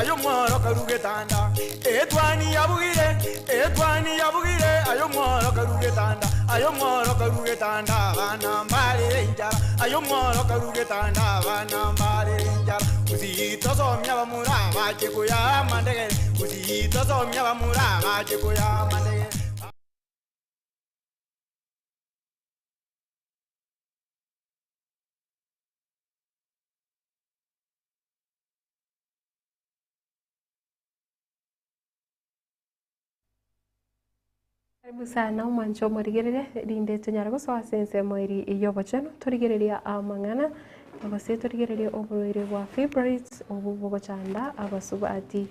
Ayo mworo karugetanda etwani yabugire ayo mworo karugetanda ayo mworo karugetanda bana mbare injara ayo mworo karugetanda bana mbare injara usitosomya bamura bachikuya mandege usitosomya bamura bachikuya mandege. Karibu sana umwancho morigerere rinde tunyara gosoa sense moiri iyobocheno torigereria amang'ana abase torigereria oborwaire bwa fibroids obu bogochanda abasubati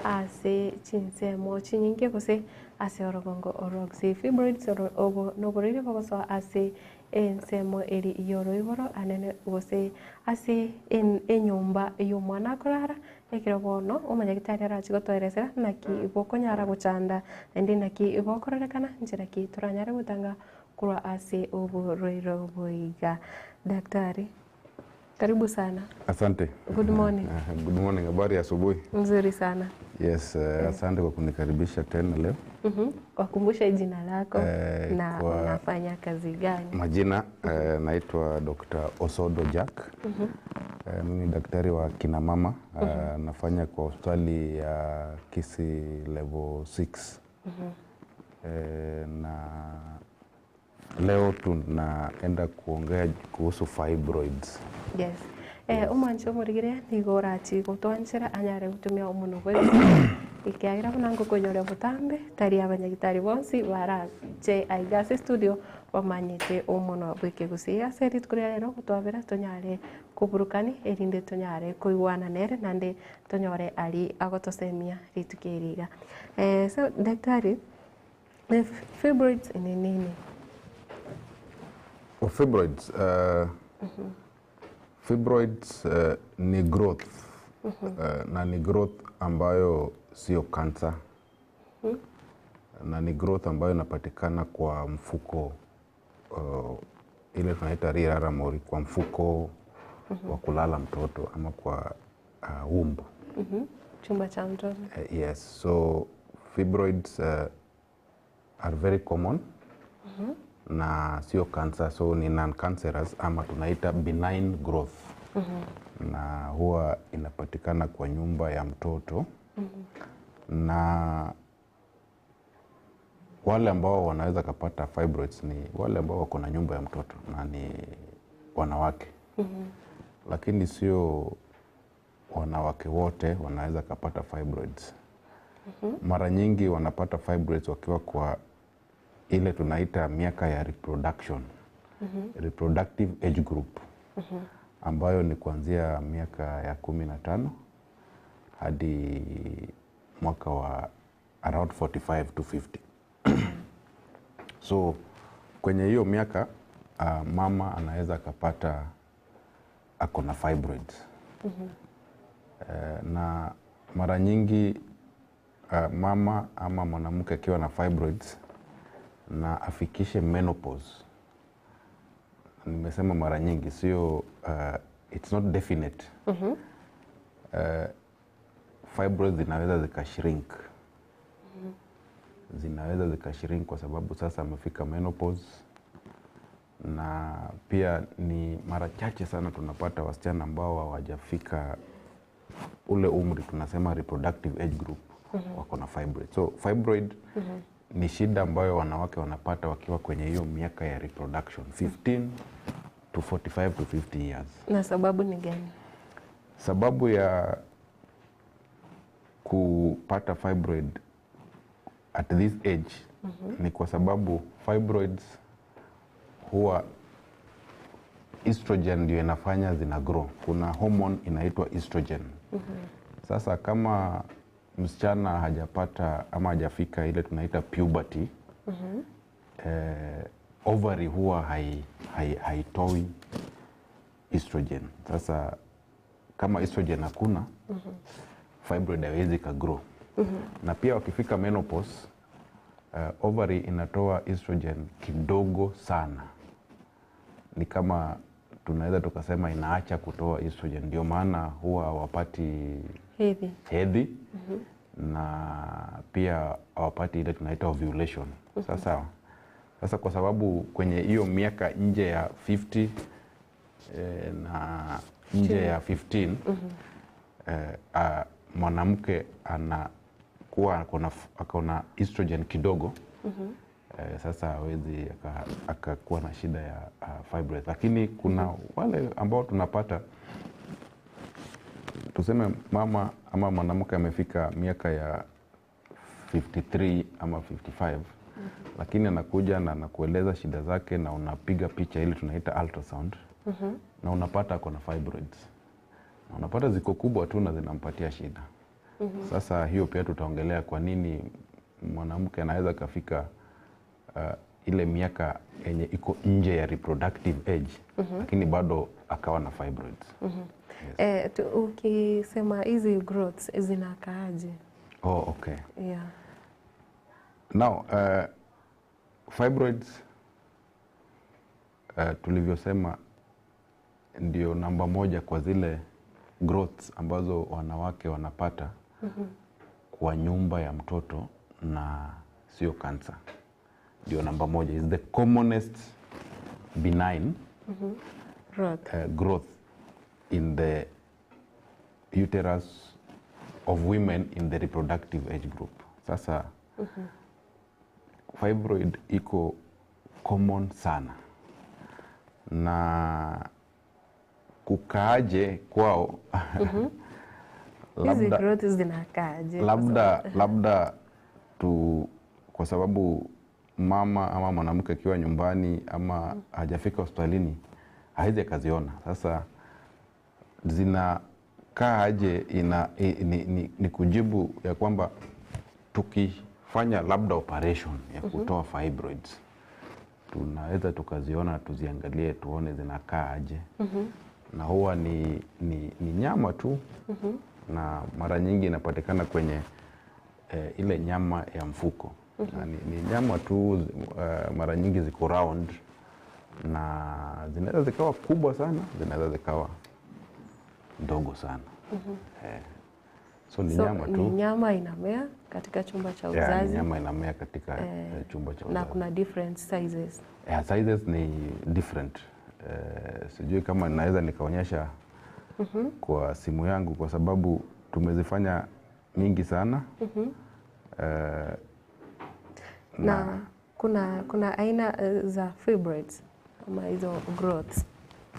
ase chinsemo chinyinge gose ase orogongo oroxy fibroids obo noborwaire bogosoa ase ensemo eri iyoroiboro anene gose ase enyomba y'omwana akorara ekero bono omonyagitari arachi gotoeresera naki bokonyara gochanda naende naki bokororekana nchera ki toranyare gotanga kurwa ase oborwaire boiga. Daktari, karibu sana. Asante. Good morning. Good morning, habari asubuhi. Nzuri sana. Yes, asante kwa kunikaribisha tena leo. Wakumbushe jina lako na unafanya kazi gani? Majina, naitwa Dr. Osodo Jack. Mimi daktari wa kina mama. Nafanya kwa hospitali ya Kisii level 6. Na leo tunaenda kuongea kuhusu fibroids. Yes. Umwancho murigire nigorachi gotwanchera anyare gutumia omuno gwe ikiagira bunango konyore butambe tari abanyagitari bonsi barache aigase studio bamanyete omuno bweke gusia seri tukuria rero gutwabera tonyare kuburukani erinde tonyare koigwana nere nande tonyore ari agotosemia ritukeriga. So daktari, fibroids ni nini? Oh, fibroids fibroids ni growth. Na ni growth ambayo sio cancer. Na ni growth ambayo inapatikana kwa mfuko ile tunaita riaramori, kwa mfuko wa kulala mtoto ama kwa womb. Chumba cha mtoto. Yes, so fibroids are very common. Na sio cancer, so ni non-cancerous ama tunaita benign growth. Na huwa inapatikana kwa nyumba ya mtoto. Na wale ambao wanaweza kapata fibroids ni wale ambao wako na nyumba ya mtoto na ni wanawake. Lakini sio wanawake wote wanaweza kapata fibroids. Mara nyingi wanapata fibroids wakiwa kwa ile tunaita miaka ya reproduction. Reproductive age group. Ambayo ni kuanzia miaka ya 15 hadi mwaka wa around 45 to 50. So kwenye hiyo miaka mama anaweza akapata ako na fibroids. Na mara nyingi mama ama mwanamke akiwa na fibroids na afikishe menopause. Nimesema mara nyingi, sio it's not definite. Fibroids zinaweza zikashrink. Zinaweza zikashrink kwa sababu sasa amefika menopause. Na pia ni mara chache sana tunapata wasichana ambao hawajafika ule umri tunasema reproductive age group wako na fibroid. So fibroid ni shida ambayo wanawake wanapata wakiwa kwenye hiyo miaka ya reproduction, 15 to 45 to 50 years. Na sababu ni gani? Sababu ya kupata fibroid at this age ni kwa sababu fibroids huwa estrogen ndio inafanya zina grow. Kuna hormone inaitwa estrogen. Sasa kama msichana hajapata ama hajafika ile tunaita puberty, ovary huwa haitoi estrogen. Sasa kama estrogen hakuna, fibroid haiwezi ka grow. Na pia wakifika menopause, ovary inatoa estrogen kidogo sana. Ni kama tunaweza tukasema inaacha kutoa estrogen, ndio maana huwa hawapati hedhi na pia hawapati ile tunaita ovulation. Sasa kwa sababu kwenye hiyo miaka nje ya 50 na nje ya 15 mwanamke anakuwa akona estrogen kidogo. Sasa hawezi akakuwa na shida ya fibroids. Lakini kuna wale ambao tunapata, tuseme mama ama mwanamke amefika miaka ya 53 ama 55, lakini anakuja na anakueleza shida zake na unapiga picha ile tunaita ultrasound, na unapata ako na fibroids. Na unapata ziko kubwa tu na zinampatia shida. Sasa hiyo pia tutaongelea kwa nini mwanamke anaweza kafika ile miaka yenye iko nje ya reproductive age, lakini bado akawa na fibroids. Yes. Ukisema hizi growths zinakaaje? Oh, okay. Yeah. Now, fibroids tulivyosema ndio namba moja kwa zile growths ambazo wanawake wanapata kwa nyumba ya mtoto na sio kansa. Ndio namba moja, is the commonest benign growth in the uterus of women in the reproductive age group. Sasa fibroid iko common sana, na kukaaje kwao hizi growth zinakaaje? Labda tu kwa sababu mama ama mwanamke akiwa nyumbani ama hajafika hospitalini hawezi akaziona. Sasa zinakaa aje? Ni kujibu ya kwamba tukifanya labda operation ya kutoa fibroids tunaweza tukaziona, tuziangalie, tuone zinakaa aje. Na huwa ni nyama tu, na mara nyingi inapatikana kwenye ile nyama ya mfuko. Na ni nyama tu, mara nyingi ziko round na zinaweza zikawa kubwa sana, zinaweza zikawa ndogo sana. So ni nyama tu. Ni nyama inamea katika chumba cha uzazi. Ni nyama inamea katika chumba cha uzazi. Na kuna different sizes. Sizes ni different. Sijui kama naweza nikaonyesha kwa simu yangu kwa sababu tumezifanya mingi sana. Na kuna aina za fibroids ama hizo growths.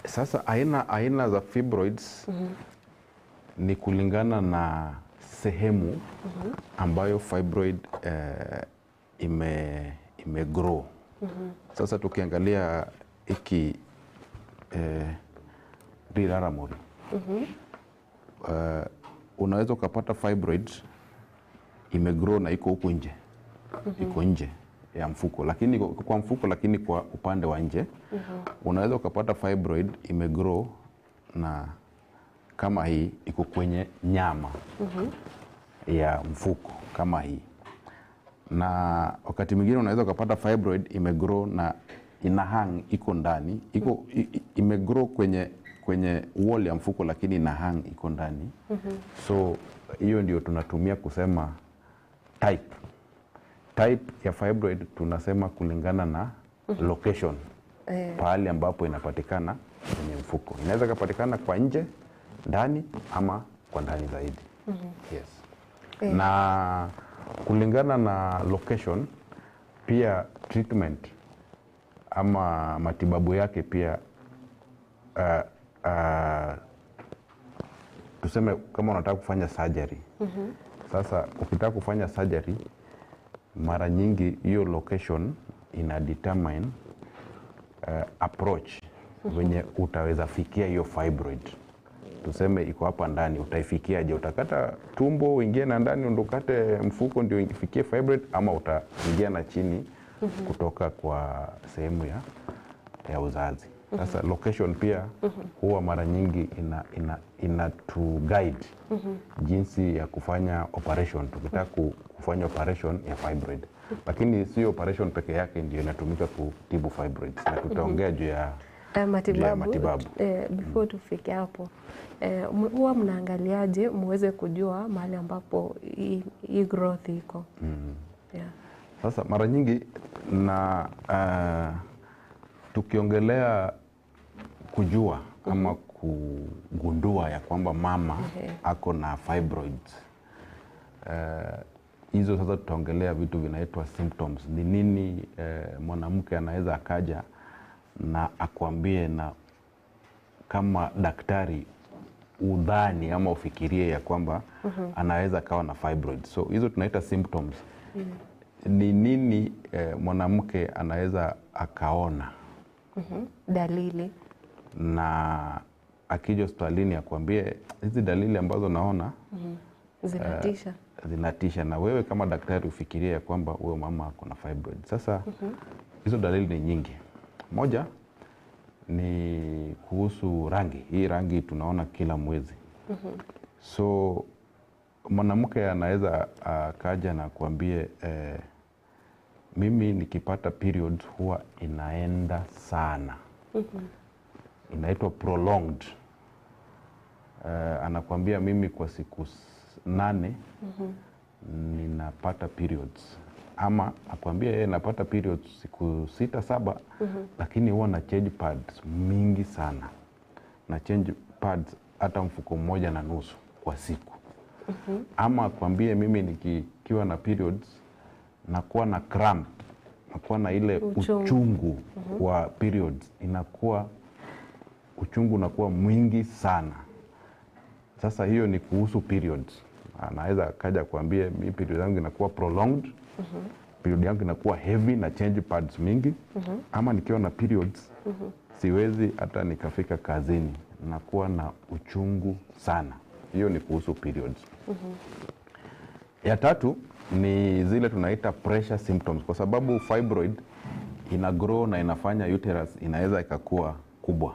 Sasa aina za fibroids ni kulingana na sehemu ambayo fibroid ime grow. Sasa tukiangalia hiki riraramori, unaweza ukapata fibroid imegrow na iko huku nje. Iko nje ya mfuko, lakini kwa mfuko, lakini kwa upande wa nje. Unaweza ukapata fibroid imegrow na kama hii iko kwenye nyama ya mfuko kama hii. Na wakati mwingine unaweza ukapata fibroid imegrow na ina hang, iko ndani, iko imegrow kwenye wall ya mfuko lakini ina hang, iko ndani. So hiyo ndio tunatumia kusema type. Type ya fibroid tunasema kulingana na location, pahali ambapo inapatikana kwenye mfuko. Inaweza kupatikana kwa nje, ndani ama kwa ndani zaidi. Yes. Na kulingana na location pia treatment ama matibabu yake pia, tuseme kama unataka kufanya surgery. Sasa ukitaka kufanya surgery mara nyingi hiyo location ina determine approach venye utaweza fikia hiyo fibroid. Tuseme iko hapa ndani, utaifikiaje? Utakata tumbo uingie na ndani ndio ukate mfuko ndio ifikie fibroid, ama utaingia na chini kutoka kwa sehemu ya uzazi. Sasa location pia huwa mara nyingi ina to guide jinsi ya kufanya operation, tukitaka kufanya operation ya fibroid. Lakini sio operation peke yake ndio inatumika kutibu fibroids, na tutaongea juu ya Matibabu. Before tufike hapo, huwa mnaangaliaje muweze kujua mahali ambapo hii growth iko? Yeah. Sasa mara nyingi na tukiongelea kujua ama kugundua ya kwamba mama ako na fibroids, hizo sasa tutaongelea vitu vinaitwa symptoms. Ni nini mwanamke anaweza akaja na akwambie, na kama daktari udhani ama ufikirie ya kwamba anaweza akawa na fibroids. So hizo tunaita symptoms. Ni nini mwanamke anaweza akaona Dalili, na akija hospitalini akwambie hizi dalili ambazo naona zinatisha. Zinatisha, na wewe kama daktari ufikirie ya kwamba huyo mama ako na fibroid. Sasa hizo dalili ni nyingi. Moja ni kuhusu rangi. Hii rangi tunaona kila mwezi. So mwanamke anaweza akaja na kuambie mimi nikipata periods huwa inaenda sana. Inaitwa prolonged. Anakuambia mimi kwa siku 8 ninapata periods, ama akwambia yeye napata periods siku 6-7, lakini huwa na change pads mingi sana, na change pads hata mfuko 1.5 kwa siku. Ama akwambie mimi nikiwa na periods nakuwa na cramp, nakuwa na ile uchungu wa periods, inakuwa uchungu unakuwa mwingi sana. Sasa hiyo ni kuhusu periods. Anaweza akaja kuambia mimi period yangu inakuwa prolonged, period yangu inakuwa heavy na change pads mingi, ama nikiwa na periods siwezi hata nikafika kazini, nakuwa na uchungu sana. Hiyo ni kuhusu periods. Ya tatu ni zile tunaita pressure symptoms, kwa sababu fibroid ina grow na inafanya uterus inaweza ikakuwa kubwa.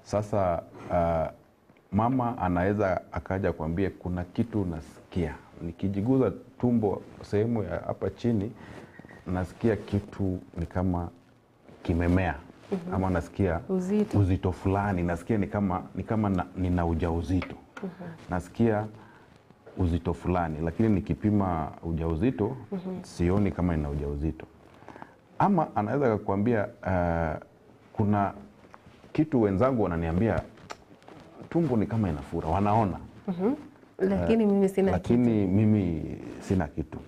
Sasa mama anaweza akaja kuambia kuna kitu nasikia, nikijiguza tumbo sehemu ya hapa chini nasikia kitu ni kama kimemea, ama nasikia uzito fulani, nasikia ni kama nina ujauzito. Nasikia uzito fulani, lakini nikipima ujauzito sioni kama nina ujauzito. Ama anaweza kukuambia kuna kitu wenzangu wananiambia tumbo ni kama inafura, wanaona. Lakini mimi sina lakini mimi sina kitu.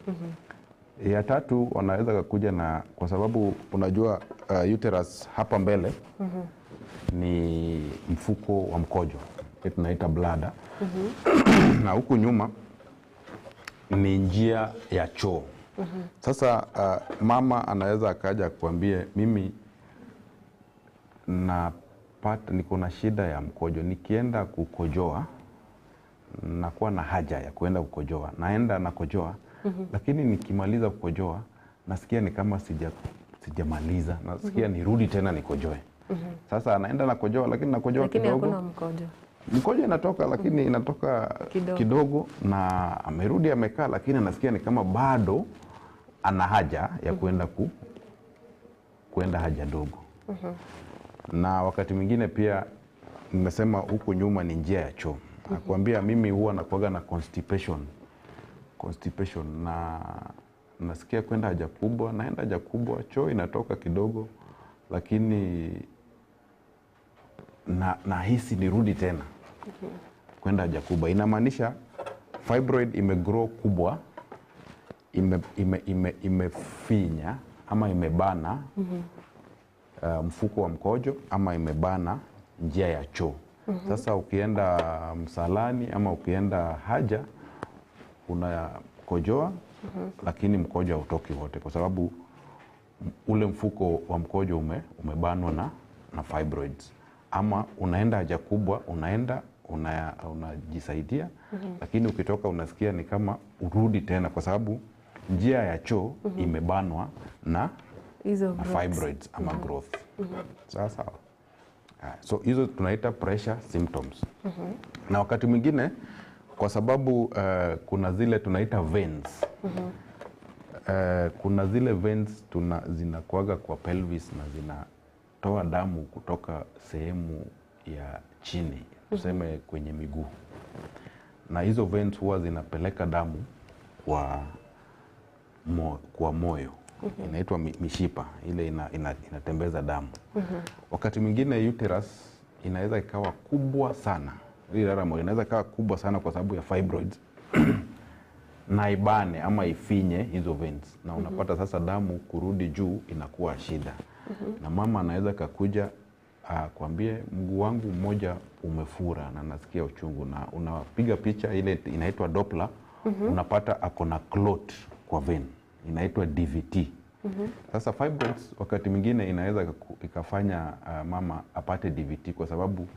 Ya tatu wanaweza kukuja na, kwa sababu unajua uterus hapa mbele ni mfuko wa mkojo, tunaita bladder. Na huku nyuma ni njia ya choo. Sasa mama anaweza akaja kuambie mimi napata, niko na shida ya mkojo, nikienda kukojoa nakuwa na haja ya kuenda kukojoa, naenda nakojoa, lakini nikimaliza kukojoa nasikia ni kama sijamaliza, nasikia nirudi tena nikojoe. Sasa anaenda nakojoa, lakini nakojoa kidogo, hakuna mkojo. Mkojo inatoka, lakini inatoka kidogo, na amerudi amekaa, lakini anasikia ni kama bado ana haja ya kuenda kuenda haja dogo. Na wakati mwingine pia nimesema huku nyuma ni njia ya choo. Nakwambia mimi huwa nakuaga na constipation. Constipation, na nasikia kwenda haja kubwa, naenda haja kubwa, choo inatoka kidogo, lakini nahisi nirudi tena kwenda haja kubwa. Inamaanisha fibroid imegrow kubwa, imefinya ama imebana mfuko wa mkojo ama imebana njia ya choo. Sasa ukienda msalani ama ukienda haja unakojoa, lakini mkojo hautoki wote kwa sababu ule mfuko wa mkojo umebanwa na fibroids. Ama unaenda haja kubwa, unaenda unajisaidia, lakini ukitoka unasikia ni kama urudi tena kwa sababu njia ya choo imebanwa na fibroids ama growth. Sawa sawa. So hizo tunaita pressure symptoms. Na wakati mwingine kwa sababu kuna zile tunaita veins. Kuna zile veins zinakuaga kwa pelvis na zinatoa damu kutoka sehemu ya chini, tuseme kwenye miguu, na hizo veins huwa zinapeleka damu kwa moyo. Inaitwa mishipa ile inatembeza damu. Wakati mwingine uterus inaweza ikawa kubwa sana, inaweza ikawa kubwa sana kwa sababu ya fibroids na ibane ama ifinye hizo veins, na unapata sasa damu kurudi juu inakuwa shida. Na mama anaweza kakuja akwambie mguu wangu mmoja umefura na nasikia uchungu, na unapiga picha ile inaitwa Doppler, unapata ako na clot kwa vein, inaitwa DVT. Sasa fibroids wakati mwingine inaweza ikafanya mama apate DVT kwa sababu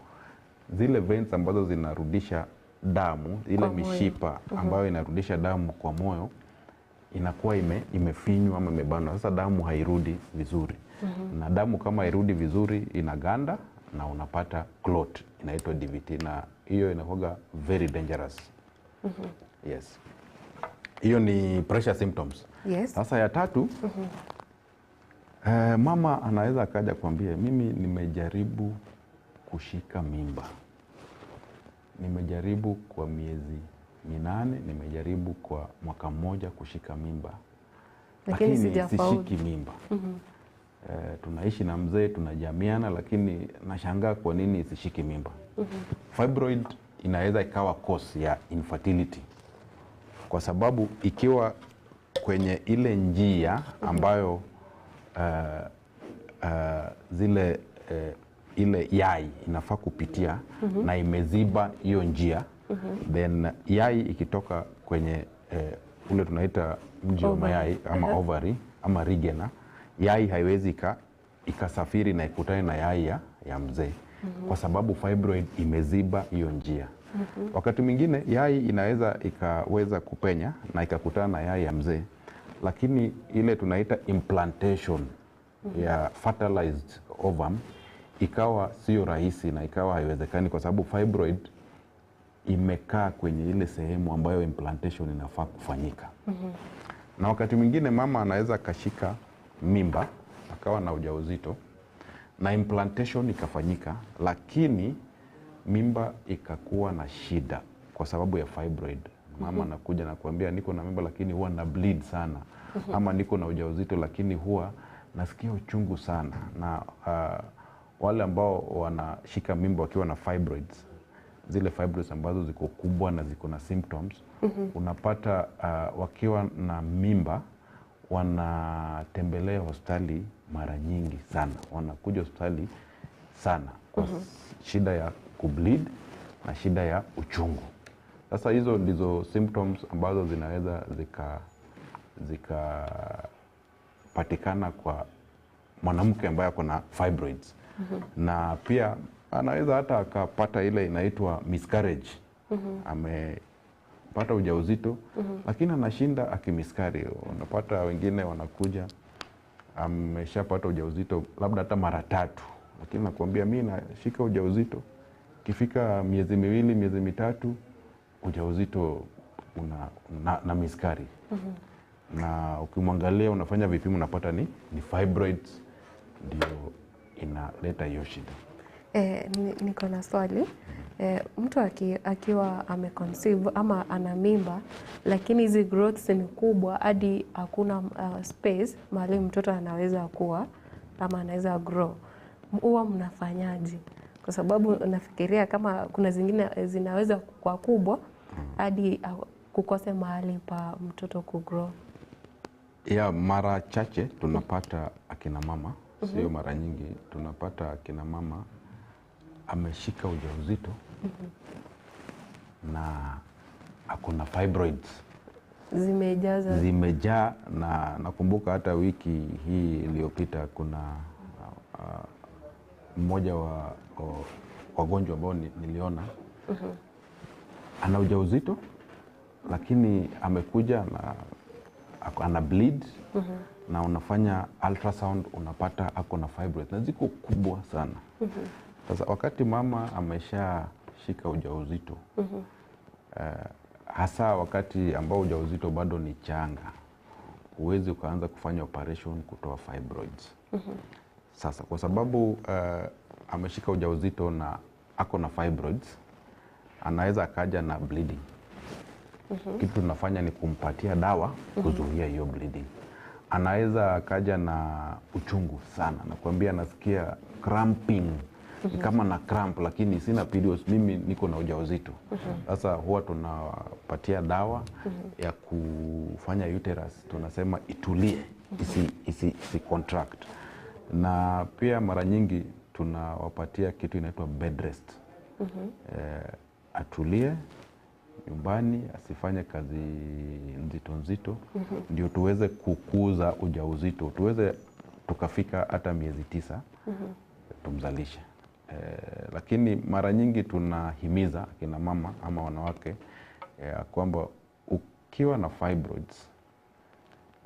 zile veins ambazo zinarudisha damu, ile mishipa ambayo inarudisha damu kwa moyo inakuwa imefinywa ama imebanwa. Sasa damu hairudi vizuri. Na damu kama hairudi vizuri inaganda na unapata clot inaitwa DVT, na hiyo inakuwa very dangerous. Yes. Hiyo ni pressure symptoms. Yes. Sasa ya tatu, mama anaweza akaja kuambia mimi nimejaribu kushika mimba, nimejaribu kwa miezi 8, nimejaribu kwa mwaka mmoja kushika mimba, lakini sishiki mimba. Tunaishi na mzee, tunajamiana, lakini nashangaa kwa nini sishiki mimba. Fibroid inaweza ikawa cause ya infertility, kwa sababu ikiwa kwenye ile njia ambayo zile ile yai inafaa kupitia na imeziba hiyo njia, then yai ikitoka kwenye ule tunaita mji wa mayai ama ovary ama rigena, yai haiwezi ikasafiri na ikutane na yai ya mzee kwa sababu fibroid imeziba hiyo njia. Wakati mwingine yai inaweza ikaweza kupenya na ikakutana na yai ya mzee, lakini ile tunaita implantation ya fertilized ovum ikawa sio rahisi na ikawa haiwezekani kwa sababu fibroid imekaa kwenye ile sehemu ambayo implantation inafaa kufanyika. Na wakati mwingine mama anaweza kashika mimba akawa na ujauzito na implantation ikafanyika, lakini mimba ikakuwa na shida kwa sababu ya fibroid. Mama anakuja na kuambia niko na mimba lakini huwa na bleed sana, ama niko na ujauzito lakini huwa nasikia uchungu sana. Na wale ambao wanashika mimba wakiwa na fibroids, zile fibroids ambazo ziko kubwa na ziko na symptoms, unapata wakiwa na mimba wanatembelea hospitali mara nyingi sana, wanakuja hospitali sana kwa shida ya kubleed na shida ya uchungu. Sasa hizo ndizo symptoms ambazo zinaweza zikapatikana kwa mwanamke ambaye ako na fibroids. Na pia anaweza hata akapata ile inaitwa miscarriage. Amepata ujauzito lakini anashinda akimiskari. Unapata wengine wanakuja ameshapata ujauzito labda hata mara 3, lakini nakwambia mimi nashika ujauzito, kifika miezi 2 miezi 3 ujauzito una na miskari. Na ukimwangalia unafanya vipimo unapata ni fibroids ndio inaleta hiyo shida. Niko na swali. Mtu akiwa ameconceive ama ana mimba lakini hizi growths ni kubwa hadi hakuna space mahali mtoto anaweza kuwa ama anaweza grow, huwa mnafanyaje? Kwa sababu nafikiria kama kuna zingine zinaweza kuwa kubwa hadi kukose mahali pa mtoto kugrow. Ya mara chache tunapata akina mama, sio mara nyingi, tunapata akina mama ameshika ujauzito na akona fibroids zimejaa. Na nakumbuka hata wiki hii iliyopita kuna mmoja wa wagonjwa ambao niliona ana ujauzito lakini amekuja na ana bleed na unafanya ultrasound unapata ako na fibroids na ziko kubwa sana. Sasa wakati mama ameshashika ujauzito, hasa wakati ambao ujauzito bado ni changa, huwezi ukaanza kufanya operation kutoa fibroids. Sasa kwa sababu ameshika ujauzito na ako na fibroids, anaweza akaja na bleeding. Kitu tunafanya ni kumpatia dawa kuzuia hiyo bleeding. Anaweza akaja na uchungu sana, nakwambia nasikia cramping, ni kama na cramp, lakini sina periods, mimi niko na ujauzito. Sasa huwa tunapatia dawa ya kufanya uterus, tunasema itulie, isi contract. Na pia mara nyingi tunawapatia kitu inaitwa bed rest. Atulie nyumbani, asifanye kazi nzito nzito, ndio tuweze kukuza ujauzito, tuweze tukafika hata miezi 9 tumzalishe. Lakini mara nyingi tunahimiza akina mama ama wanawake kwamba ukiwa na fibroids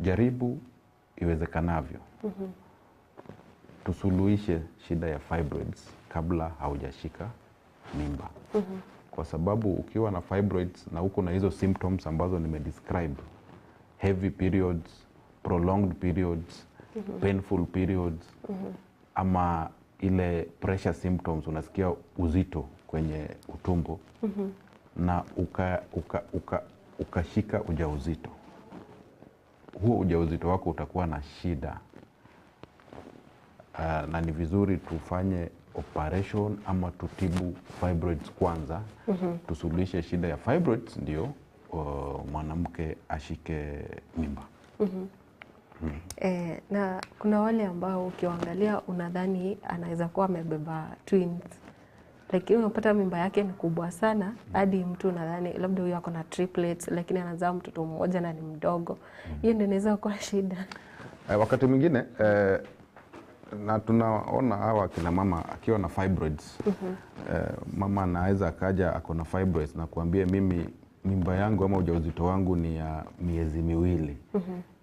jaribu iwezekanavyo tusuluhishe shida ya fibroids kabla haujashika mimba. Kwa sababu ukiwa na fibroids na uko na hizo symptoms ambazo nimedescribe, heavy periods, prolonged periods, painful periods, ama ile pressure symptoms, unasikia uzito kwenye utumbo, na ukashika ujauzito, huo ujauzito wako utakuwa na shida. Na ni vizuri tufanye operation ama tutibu fibroids kwanza, tusuluhishe shida ya fibroids ndio mwanamke ashike mimba. Na kuna wale ambao ukiwaangalia unadhani anaweza kuwa amebeba twins, lakini unapata mimba yake ni kubwa sana hadi mtu unadhani labda huyo ako na triplets, lakini anazaa mtoto mmoja na ni mdogo. Hiyo ndio inaweza kuwa shida. Wakati mwingine na tunaona hawa kina mama akiwa na fibroids, mama anaweza akaja ako na fibroids na kuambia mimi mimba yangu ama ujauzito wangu ni ya miezi 2.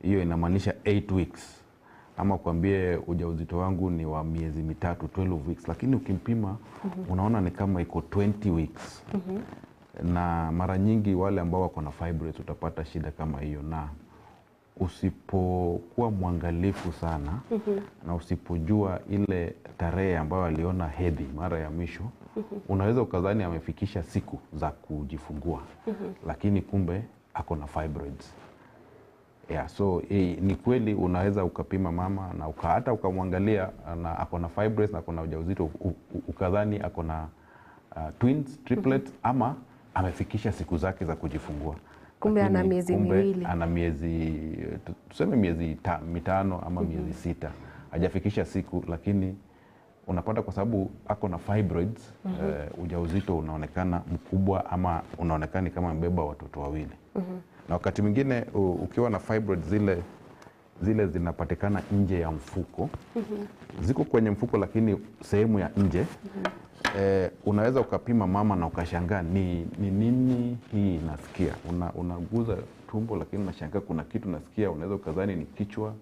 Hiyo inamaanisha 8 weeks. Ama kuambie ujauzito wangu ni wa miezi 3, 12 weeks, lakini ukimpima unaona ni kama iko 20 weeks. Na mara nyingi wale ambao wako na fibroids utapata shida kama hiyo, na usipokuwa mwangalifu sana na usipojua ile tarehe ambayo aliona hedhi mara ya mwisho, unaweza ukadhani amefikisha siku za kujifungua, lakini kumbe ako na fibroids. Yeah, so ni kweli unaweza ukapima mama na hata ukamwangalia na ako na fibroids na ako na ujauzito, ukadhani ako na twins, triplets, ama amefikisha siku zake za kujifungua. Kumbe ana miezi miwili. Ana miezi, tuseme miezi 5 ama miezi 6. Hajafikisha siku, lakini unapata kwa sababu ako na fibroids, ujauzito unaonekana mkubwa ama unaonekana kama amebeba watoto wawili. Na wakati mwingine ukiwa na fibroids zile zinapatikana nje ya mfuko. Ziko kwenye mfuko lakini sehemu ya nje. Unaweza ukapima mama na ukashangaa ni nini hii nasikia. Unaguza tumbo lakini unashangaa kuna kitu nasikia. Unaweza ukadhani ni kichwa,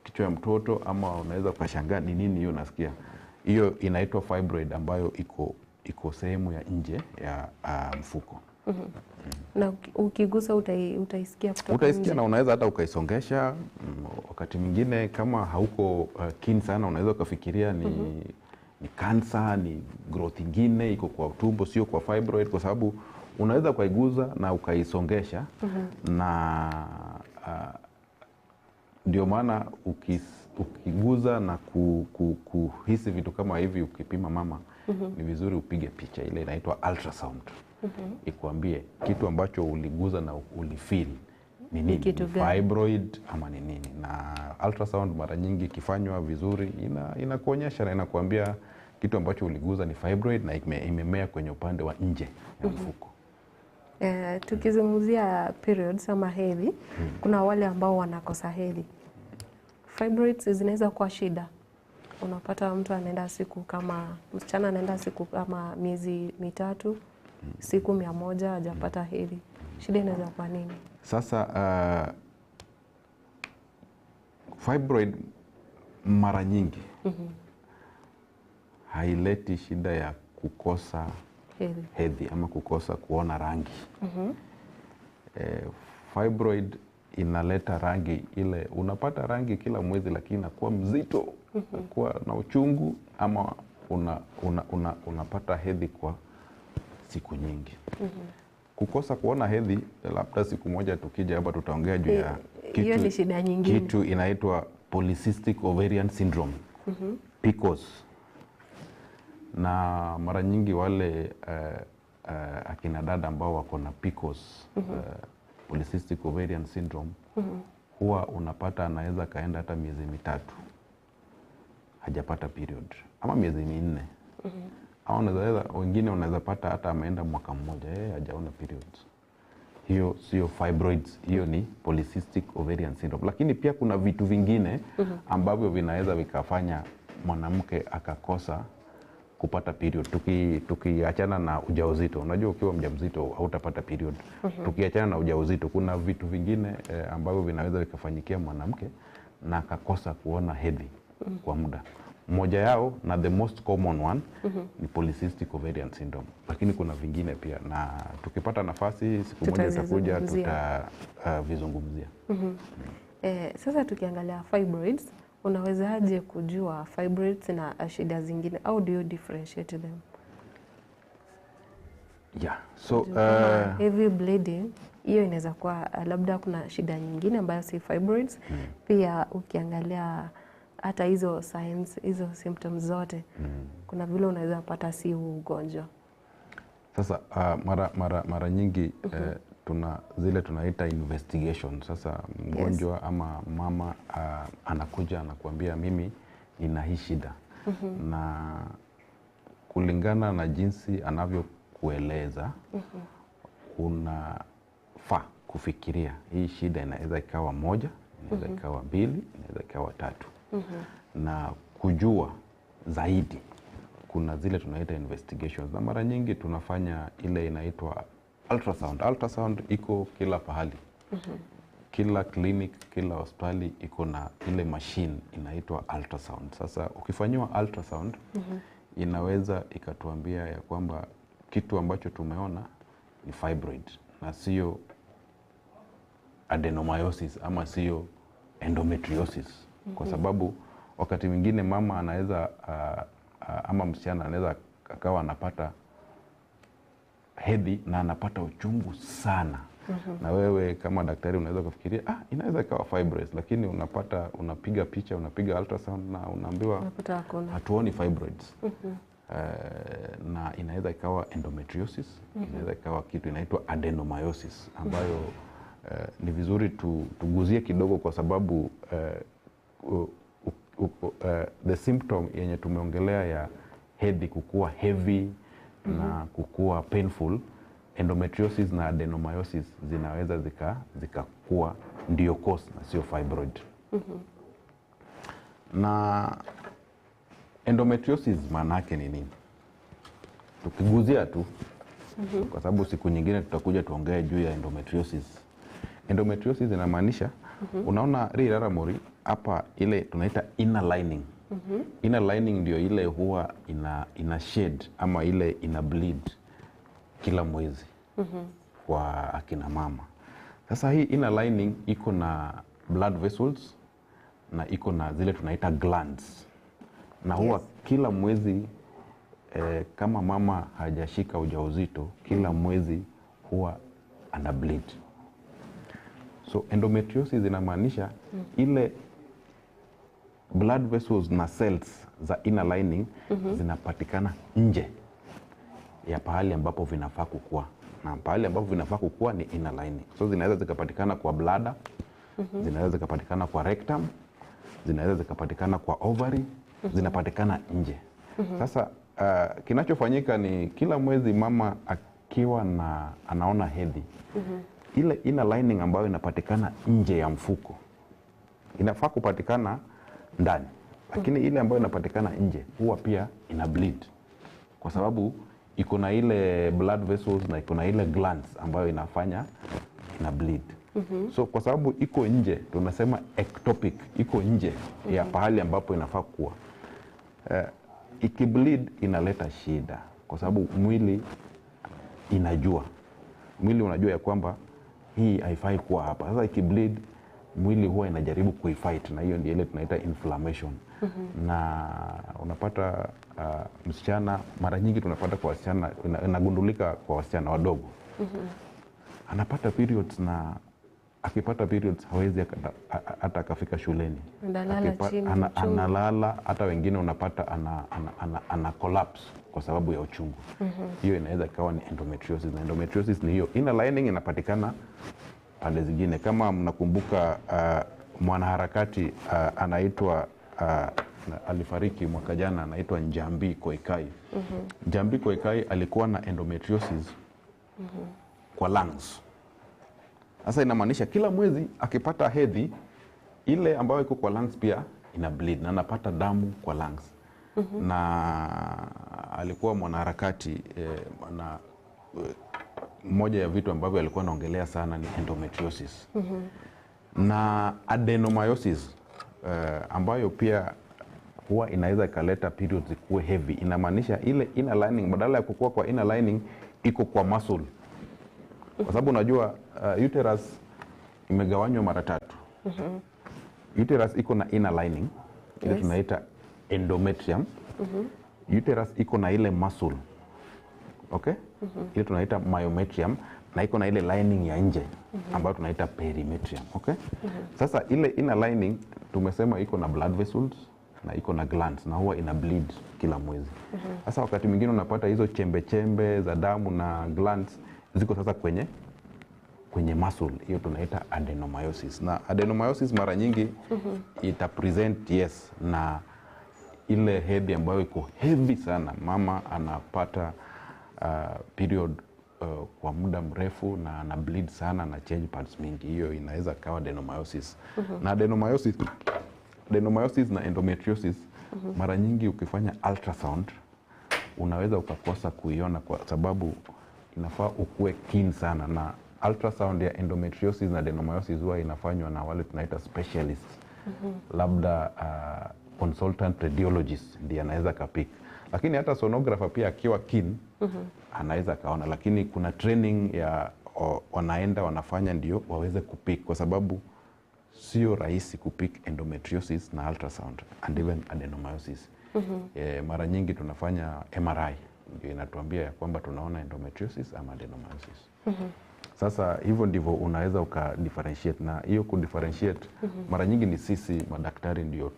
kichwa ya mtoto, ama unaweza ukashangaa ni nini hiyo nasikia. Hiyo inaitwa fibroid ambayo iko sehemu ya nje ya mfuko. Na ukigusa utaisikia kutoka Utaisikia na unaweza hata ukaisongesha. Wakati mwingine kama hauko keen sana unaweza ukafikiria ni cancer, ni growth ingine iko kwa tumbo, sio kwa fibroid, kwa sababu unaweza ukaiguza na ukaisongesha. Na ndio maana ukiguza na kuhisi vitu kama hivi, ukipima mama, ni vizuri upige picha ile inaitwa ultrasound. Ikuambie kitu ambacho uliguza na ulifeel ni nini, ni fibroid ama ni nini. Na ultrasound mara nyingi ikifanywa vizuri inakuonyesha na inakuambia kitu ambacho uliguza ni fibroid na imemea kwenye upande wa nje ya mfuko. Tukizungumzia periods ama hedhi, kuna wale ambao wanakosa hedhi. Fibroids zinaweza kuwa shida. Unapata mtu anaenda siku kama msichana anaenda siku kama miezi 3, siku 100 hajapata hedhi. Shida inaweza kuwa nini? Sasa fibroid mara nyingi haileti shida ya kukosa hedhi ama kukosa kuona rangi. Fibroid inaleta rangi ile, unapata rangi kila mwezi lakini inakuwa mzito, inakuwa na uchungu, ama unapata hedhi kwa siku nyingi. Kukosa kuona hedhi, labda siku moja tukija hapa tutaongea juu ya Hiyo ni shida nyingine. kitu inaitwa polycystic ovarian syndrome, PCOS. Na mara nyingi wale akina dada ambao wako na PCOS, polycystic ovarian syndrome, huwa unapata anaweza kaenda hata miezi 3 hajapata period, ama miezi 4. Au wengine unaweza pata hata ameenda mwaka mmoja hajaona periods. Hiyo sio fibroids, hiyo ni polycystic ovarian syndrome. Lakini pia kuna vitu vingine ambavyo vinaweza vikafanya mwanamke akakosa kupata period. Tukiachana na ujauzito, unajua ukiwa mjamzito hautapata period. Tukiachana na ujauzito, kuna vitu vingine ambavyo vinaweza vikafanyikia mwanamke na akakosa kuona hedhi kwa muda. Mmoja yao na the most common one ni polycystic ovarian syndrome, lakini kuna vingine pia, na tukipata nafasi siku moja tutakuja tutavizungumzia. Sasa tukiangalia fibroids, unawezaje kujua fibroids na shida zingine, au do you differentiate them? Yeah, so heavy bleeding hiyo inaweza kuwa labda kuna shida nyingine ambayo si fibroids. Pia ukiangalia hata hizo signs, hizo symptoms zote, kuna vile unaweza pata si ugonjwa. Sasa mara nyingi tuna zile tunaita investigation. Sasa mgonjwa ama mama anakuja anakuambia mimi nina hii shida. Na kulingana na jinsi anavyokueleza, unafaa kufikiria hii shida inaweza ikawa 1, inaweza ikawa 2, inaweza ikawa 3. Na kujua zaidi kuna zile tunaita investigations, na mara nyingi tunafanya ile inaitwa ultrasound. Ultrasound iko kila pahali. Kila clinic, kila hospitali iko na ile machine inaitwa ultrasound. Sasa ukifanyiwa ultrasound, inaweza ikatuambia ya kwamba kitu ambacho tumeona ni fibroid na sio adenomyosis ama sio endometriosis. Kwa sababu wakati mwingine mama anaweza ama msichana anaweza akawa anapata hedhi na anapata uchungu sana. Na wewe kama daktari unaweza kufikiria inaweza ikawa fibroids, lakini unapata, unapiga picha, unapiga ultrasound na unaambiwa hatuoni fibroids. Na inaweza ikawa endometriosis, inaweza ikawa kitu inaitwa adenomyosis ambayo ni vizuri tuguzie kidogo, kwa sababu the symptom yenye tumeongelea ya hedhi kukua heavy na kukua painful, endometriosis na adenomyosis zinaweza zikakuwa ndio cause na sio fibroid. Na endometriosis maana yake ni nini? Tukiguzia tu, kwa sababu siku nyingine tutakuja tuongee juu ya endometriosis. Endometriosis inamaanisha, unaona riraramori hapa, ile tunaita inner lining. Inner lining ndio ile huwa ina shed ama ile ina bleed kila mwezi kwa akina mama. Sasa hii inner lining iko na blood vessels na iko na zile tunaita glands. Na huwa kila mwezi kama mama hajashika ujauzito, kila mwezi huwa ana bleed. So endometriosis inamaanisha ile blood vessels na cells za inner lining zinapatikana nje ya pahali ambapo vinafaa kukua. Na pahali ambapo vinafaa kukua ni inner lining. So zinaweza zikapatikana kwa bladder, zinaweza zikapatikana kwa rectum, zinaweza zikapatikana kwa ovary, zinapatikana nje. Sasa kinachofanyika ni kila mwezi mama akiwa na anaona hedhi, ile inner lining ambayo inapatikana nje ya mfuko inafaa kupatikana ndani, lakini ile ambayo inapatikana nje huwa pia ina bleed, kwa sababu iko na ile blood vessels na iko na ile glands ambayo inafanya ina bleed. So kwa sababu iko nje, tunasema ectopic, iko nje ya pahali ambapo inafaa kuwa. Ikibleed inaleta shida, kwa sababu mwili inajua. Mwili unajua ya kwamba Hii haifai kuwa hapa. Sasa ikibleed, mwili huwa inajaribu kuifight, na hiyo ndio ile tunaita inflammation. Na unapata msichana, mara nyingi tunapata kwa wasichana, inagundulika kwa wasichana wadogo, anapata periods, na akipata periods hawezi hata akafika shuleni. Analala chini, uchungu. Analala, hata wengine unapata ana collapse kwa sababu ya uchungu. Hiyo inaweza ikawa ni endometriosis, na endometriosis ni hiyo inner lining inapatikana pande zingine. Kama mnakumbuka, mwanaharakati anaitwa alifariki mwaka jana, anaitwa Njambi Koikai. Njambi Koikai alikuwa na endometriosis kwa lungs. Sasa inamaanisha kila mwezi akipata hedhi, ile ambayo iko kwa lungs pia ina bleed na anapata damu kwa lungs. Na alikuwa mwanaharakati na moja ya vitu ambavyo alikuwa anaongelea sana ni endometriosis na adenomyosis, ambayo pia huwa inaweza ikaleta periods ikuwe heavy. Inamaanisha ile inner lining, badala ya kukua kwa inner lining, iko kwa muscle, kwa sababu unajua uterus imegawanywa mara tatu. Uterus iko na inner lining ile tunaita endometrium. Uterus iko na ile muscle, okay, ile tunaita myometrium, na iko na ile lining ya nje ambayo tunaita perimetrium, okay. Sasa ile inner lining tumesema iko na blood vessels na iko na glands, na huwa ina bleed kila mwezi. Sasa wakati mwingine unapata hizo chembe chembe za damu na glands ziko sasa kwenye muscle, hiyo tunaita adenomyosis. Na adenomyosis mara nyingi ita present, yes, na ile hedhi ambayo iko heavy sana. Mama anapata period kwa muda mrefu na ana bleed sana na change pads mingi, hiyo inaweza kawa adenomyosis. Na adenomyosis na endometriosis, mara nyingi ukifanya ultrasound unaweza ukakosa kuiona kwa sababu inafaa ukue keen sana, na ultrasound ya endometriosis na adenomyosis huwa inafanywa na wale tunaita specialists, labda consultant radiologist ndiye anaweza kapick, lakini hata sonographer pia akiwa keen anaweza kaona, lakini kuna training ya wanaenda wanafanya ndio waweze kupick, kwa sababu sio rahisi kupick endometriosis na ultrasound and even adenomyosis. Mara nyingi tunafanya MRI ndio inatuambia ya kwamba tunaona endometriosis ama adenomyosis. Sasa hivyo ndivyo unaweza uka differentiate, na hiyo ku differentiate mara nyingi ni sisi madaktari ndio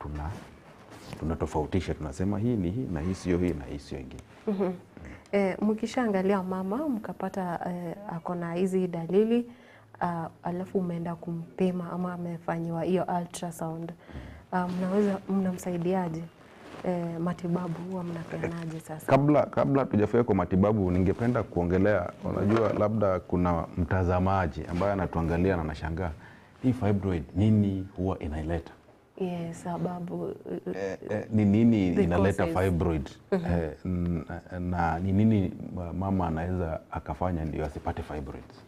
tunatofautisha, tunasema hii ni hii na hii sio hii na hii sio ingine. Mkishaangalia mama mkapata ako na hizi dalili, alafu umeenda kumpima ama amefanyiwa hiyo ultrasound, mnaweza mnamsaidiaje? Matibabu huwa mnapeanaje sasa? Kabla tujafika kwa matibabu, ningependa kuongelea, unajua labda kuna mtazamaji ambaye anatuangalia na anashangaa hii fibroid nini huwa inaileta? Yes, sababu Ni nini the inaleta causes. Fibroid, na ni nini mama anaweza akafanya ndio asipate fibroids?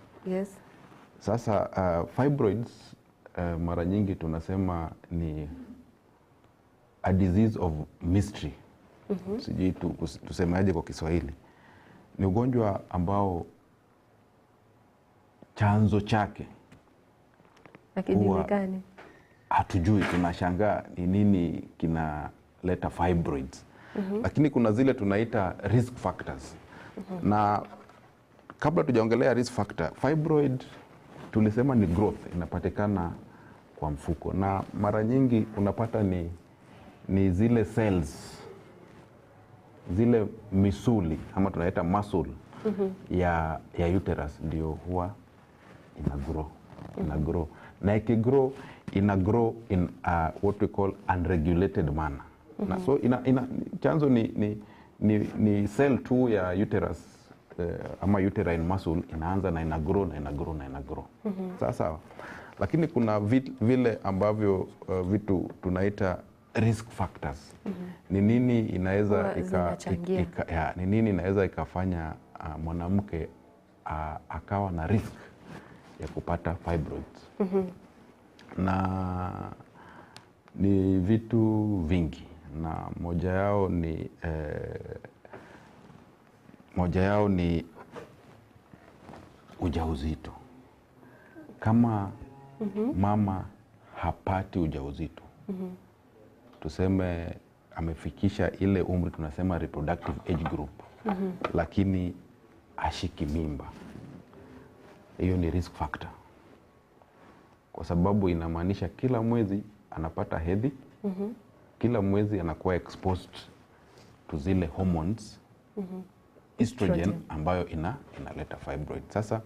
Sasa fibroids, mara nyingi tunasema ni a disease of mystery. Sijui tusemaje kwa Kiswahili. Ni ugonjwa ambao chanzo chake Hakijulikani. Hatujui, tunashangaa ni nini kinaleta fibroids. Lakini kuna zile tunaita risk factors. Na kabla tujaongelea risk factor, fibroid tulisema ni growth inapatikana kwa mfuko, na mara nyingi unapata ni zile cells, zile misuli ama tunaita muscle ya uterus ndio huwa ina grow, ina grow, na ikigrow ina grow in what we call unregulated manner. Na so ina chanzo ni cell tu ya uterus, ama uterine muscle inaanza na ina grow na ina grow na ina grow. Sawa sawa. Lakini kuna vile ambavyo vitu tunaita risk factors. Ni nini inaweza Huwa zinachangia. Ya, ni nini inaweza ikafanya mwanamke akawa na risk ya kupata fibroids? Na ni vitu vingi, na moja yao ni ujauzito. Kama mama hapati ujauzito, tuseme amefikisha ile umri tunasema reproductive age group, lakini hashiki mimba, hiyo ni risk factor, kwa sababu inamaanisha kila mwezi anapata hedhi, kila mwezi anakuwa exposed to zile hormones, estrogen ambayo inaleta fibroid. Sasa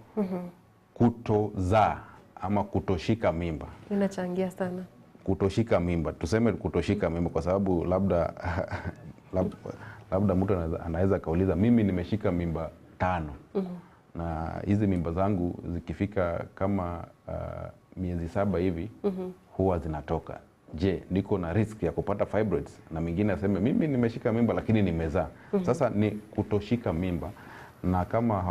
kutozaa ama kutoshika mimba Inachangia sana. Kutoshika mimba, tuseme kutoshika mimba kwa sababu labda labda mtu anaweza kauliza, mimi nimeshika mimba 5 na hizi mimba zangu zikifika kama miezi 7 hivi huwa zinatoka. Je, niko na risk ya kupata fibroids? Na mwingine aseme mimi nimeshika mimba lakini nimezaa. Sasa ni kutoshika mimba, na kama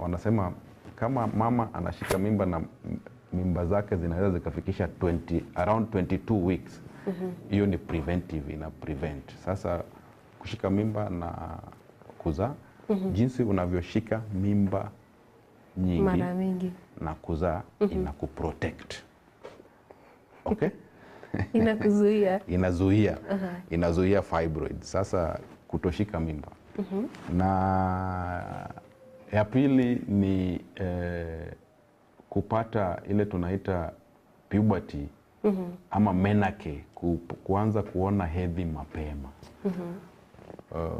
wanasema kama mama anashika mimba na mimba zake zinaweza zikafikisha around 22 weeks, hiyo ni preventive, ina prevent. Sasa kushika mimba na kuzaa, jinsi unavyoshika mimba nyingi mara mingi na kuzaa, inakuprotect. Okay? Inakuzuia. Inazuia. Inazuia fibroid. Sasa kutoshika mimba. Na ya pili ni kupata ile tunaita puberty ama menarche, kuanza kuona hedhi mapema.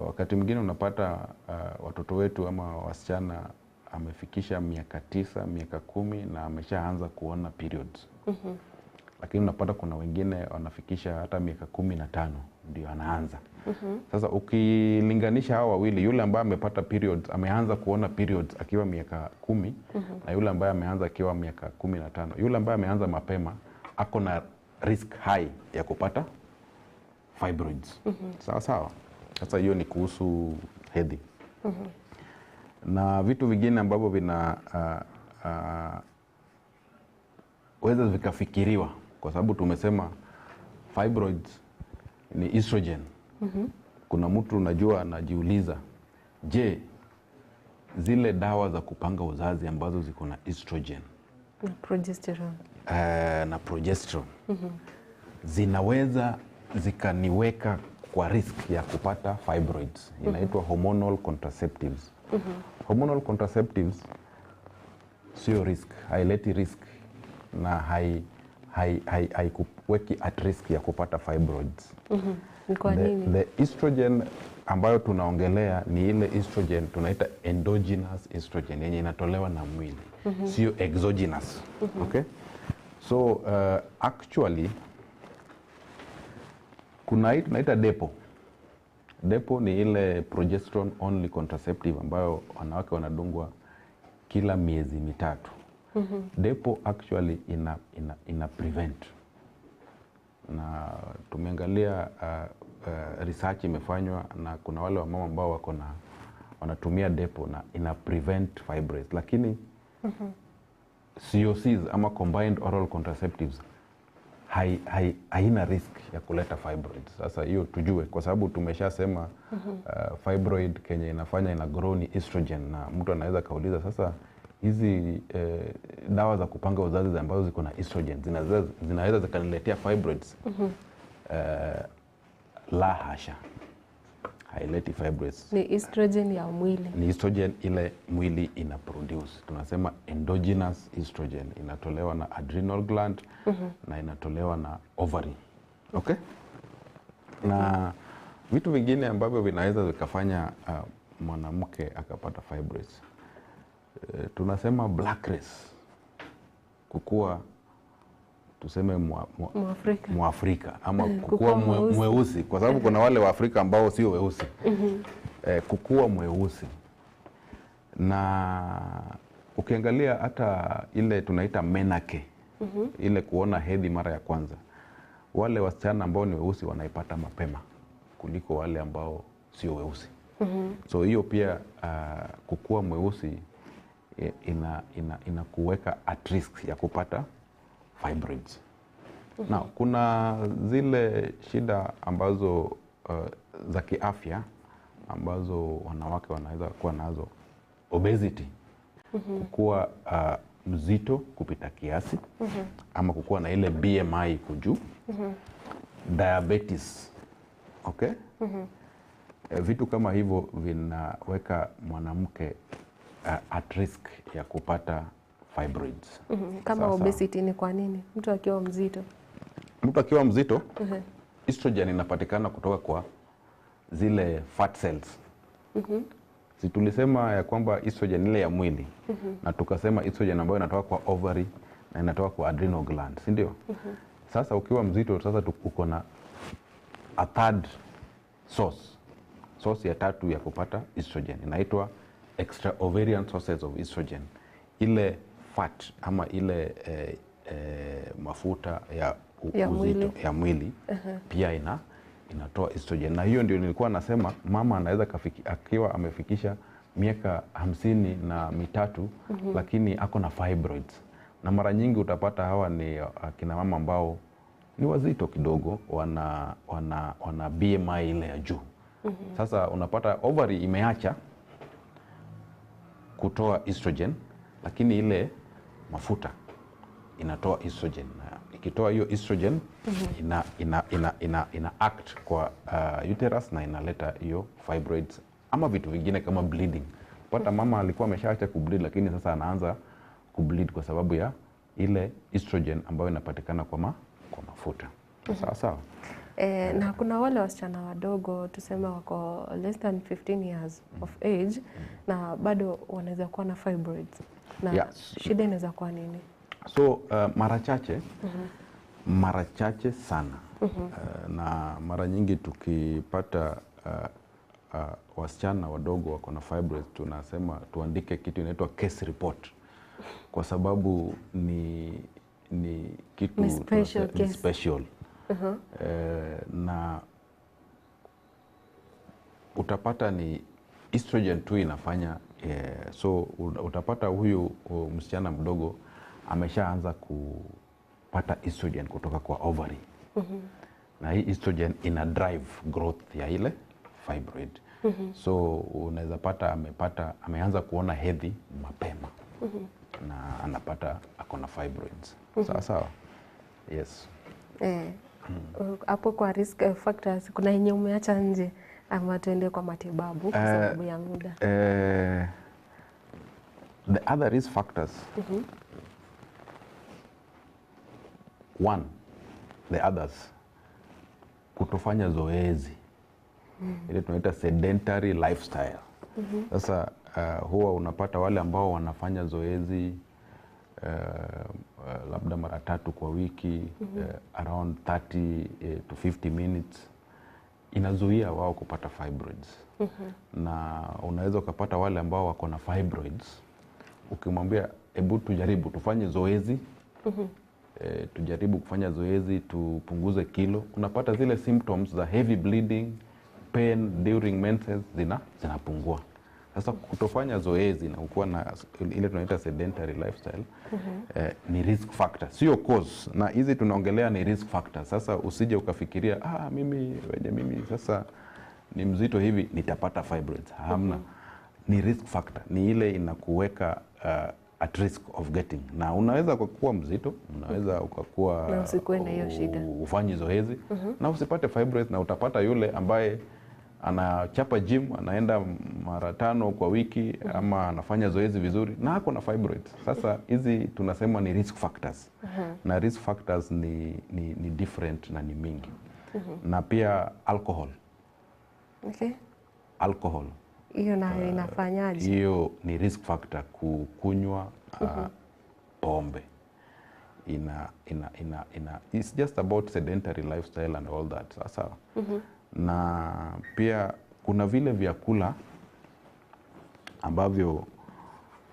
Wakati mwingine unapata watoto wetu ama wasichana amefikisha miaka 9, miaka 10 na ameshaanza kuona periods. Lakini unapata kuna wengine wanafikisha hata miaka 15 ndio anaanza. Sasa ukilinganisha hawa wawili, yule ambaye amepata periods, ameanza kuona periods akiwa miaka 10 na yule ambaye ameanza akiwa miaka 15, yule ambaye ameanza mapema ako na risk high ya kupata fibroids. Sawa sawa. Sasa hiyo ni kuhusu hedhi. Na vitu vingine ambavyo vina weza vikafikiriwa, kwa sababu tumesema fibroids ni estrogen. Kuna mtu unajua anajiuliza, je, zile dawa za kupanga uzazi ambazo ziko na estrogen na progesterone, na progesterone zinaweza zikaniweka kwa risk ya kupata fibroids? Inaitwa hormonal contraceptives. Hormonal contraceptives sio risk, haileti risk na haikuweki at risk ya kupata fibroids. Kwa nini? The estrogen ambayo tunaongelea ni ile estrogen tunaita endogenous estrogen, yenye inatolewa na mwili, sio exogenous. Okay? So actually kuna hii tunaita depo. Depo ni ile progesterone only contraceptive ambayo wanawake wanadungwa kila miezi 3. Depo actually ina prevent. Na tumeangalia research imefanywa na kuna wale wamama ambao wako na wanatumia depo na ina prevent fibroids, lakini COCs ama combined oral contraceptives haina risk ya kuleta fibroids. Sasa hiyo tujue, kwa sababu tumeshasema fibroid kenye inafanya ina grow ni estrogen, na mtu anaweza kauliza sasa hizi dawa za kupanga uzazi ambazo ziko na estrogen zinaweza zikaniletea fibroids? La hasha, haileti fibroids. Ni estrogen ya mwili. Ni estrogen ile mwili ina produce, tunasema endogenous estrogen, inatolewa na adrenal gland na inatolewa na ovary. Okay? Na vitu vingine ambavyo vinaweza vikafanya mwanamke akapata fibroids, tunasema black race, kukua tuseme Mwafrika. Mwafrika ama Kukua kukua mweusi. mweusi, kwa sababu kuna wale Waafrika ambao sio weusi. Kukua mweusi. Na ukiangalia hata ile tunaita menarche, ile kuona hedhi mara ya kwanza, wale wasichana ambao ni weusi wanaipata mapema kuliko wale ambao sio weusi. So hiyo pia kukua mweusi inakuweka at risk ya kupata fibroids. Na kuna zile shida ambazo za kiafya ambazo wanawake wanaweza kuwa nazo, obesity, kukua mzito kupita kiasi ama kukuwa na ile BMI iko juu, diabetes, okay? Vitu kama hivyo vinaweka mwanamke at risk ya kupata fibroids. Kama Sasa, obesity ni kwa nini mtu akiwa mzito? Mtu akiwa mzito, estrogen inapatikana kutoka kwa zile fat cells. Si tulisema ya kwamba estrogen ile ya mwili na tukasema estrogen ambayo inatoka kwa ovary na inatoka kwa adrenal gland, si ndio? Sasa ukiwa mzito sasa uko na a third source, source ya tatu ya kupata estrogen inaitwa extra ovarian sources of estrogen, ile fat ama ile mafuta ya, Ya uzito mwili. ya mwili pia inatoa estrogen, na hiyo ndio nilikuwa nasema mama anaweza akiwa amefikisha miaka 53 lakini ako na fibroids, na mara nyingi utapata hawa ni akina mama ambao ni wazito kidogo, wana BMI ile ya juu. Sasa unapata ovary imeacha kutoa estrogen, lakini ile mafuta inatoa estrogen, na ikitoa hiyo estrogen ina act kwa uterus na inaleta hiyo fibroids ama vitu vingine kama bleeding. Pata mama alikuwa ameshaacha kubleed, lakini sasa anaanza kubleed kwa sababu ya ile estrogen ambayo inapatikana kwa mafuta. Sawa sawa. Na kuna wale wasichana wadogo tuseme wako less than 15 years of age na bado wanaweza kuwa na fibroids na shida inaweza kuwa nini? So mara chache mara chache sana na mara nyingi tukipata wasichana wadogo wako na fibroids, tunasema tuandike kitu inaitwa case report, kwa sababu ni kitu Ni special ni case. special. Na utapata ni estrogen tu inafanya so utapata huyu msichana mdogo ameshaanza kupata estrogen kutoka kwa ovary na hii estrogen ina drive growth ya ile fibroid. So unaweza pata ameanza kuona hedhi mapema na anapata ako na fibroids. Sawa sawa. Yes. Hapo kwa risk factors kuna yenye umeacha nje ama tuende kwa matibabu kwa sababu ya muda? The other risk factors, one, the others, kutofanya zoezi, ile tunaita sedentary lifestyle. Sasa huwa unapata wale ambao wanafanya zoezi labda mara tatu kwa wiki, around 30 to 50 minutes, inazuia wao kupata fibroids. Na unaweza ukapata wale ambao wako na fibroids, ukimwambia hebu tujaribu tufanye zoezi, tujaribu kufanya zoezi tupunguze kilo, unapata zile symptoms za heavy bleeding, pain during menses zinapungua. Sasa kutofanya zoezi na kukuwa na ile tunaita sedentary lifestyle ni risk factor, sio cause. Na hizi tunaongelea ni risk factor. Sasa usije ukafikiria mimi wenye mimi sasa ni mzito hivi nitapata fibroids. Hamna. Ni risk factor, ni ile inakuweka at risk of getting. Na unaweza kuwa mzito, unaweza ukakuwa na usikuwe na hiyo shida, ufanye zoezi na usipate fibroids, na utapata yule ambaye anachapa gym, anaenda mara 5 kwa wiki ama anafanya zoezi vizuri na ako na fibroids. Sasa hizi tunasema ni risk factors. Na risk factors ni different na ni mingi. Na pia alcohol. Okay. Alcohol. Hiyo nayo inafanyaje? Hiyo ni risk factor, kukunywa pombe. Ina it's just about sedentary lifestyle and all that. Sasa na pia kuna vile vyakula ambavyo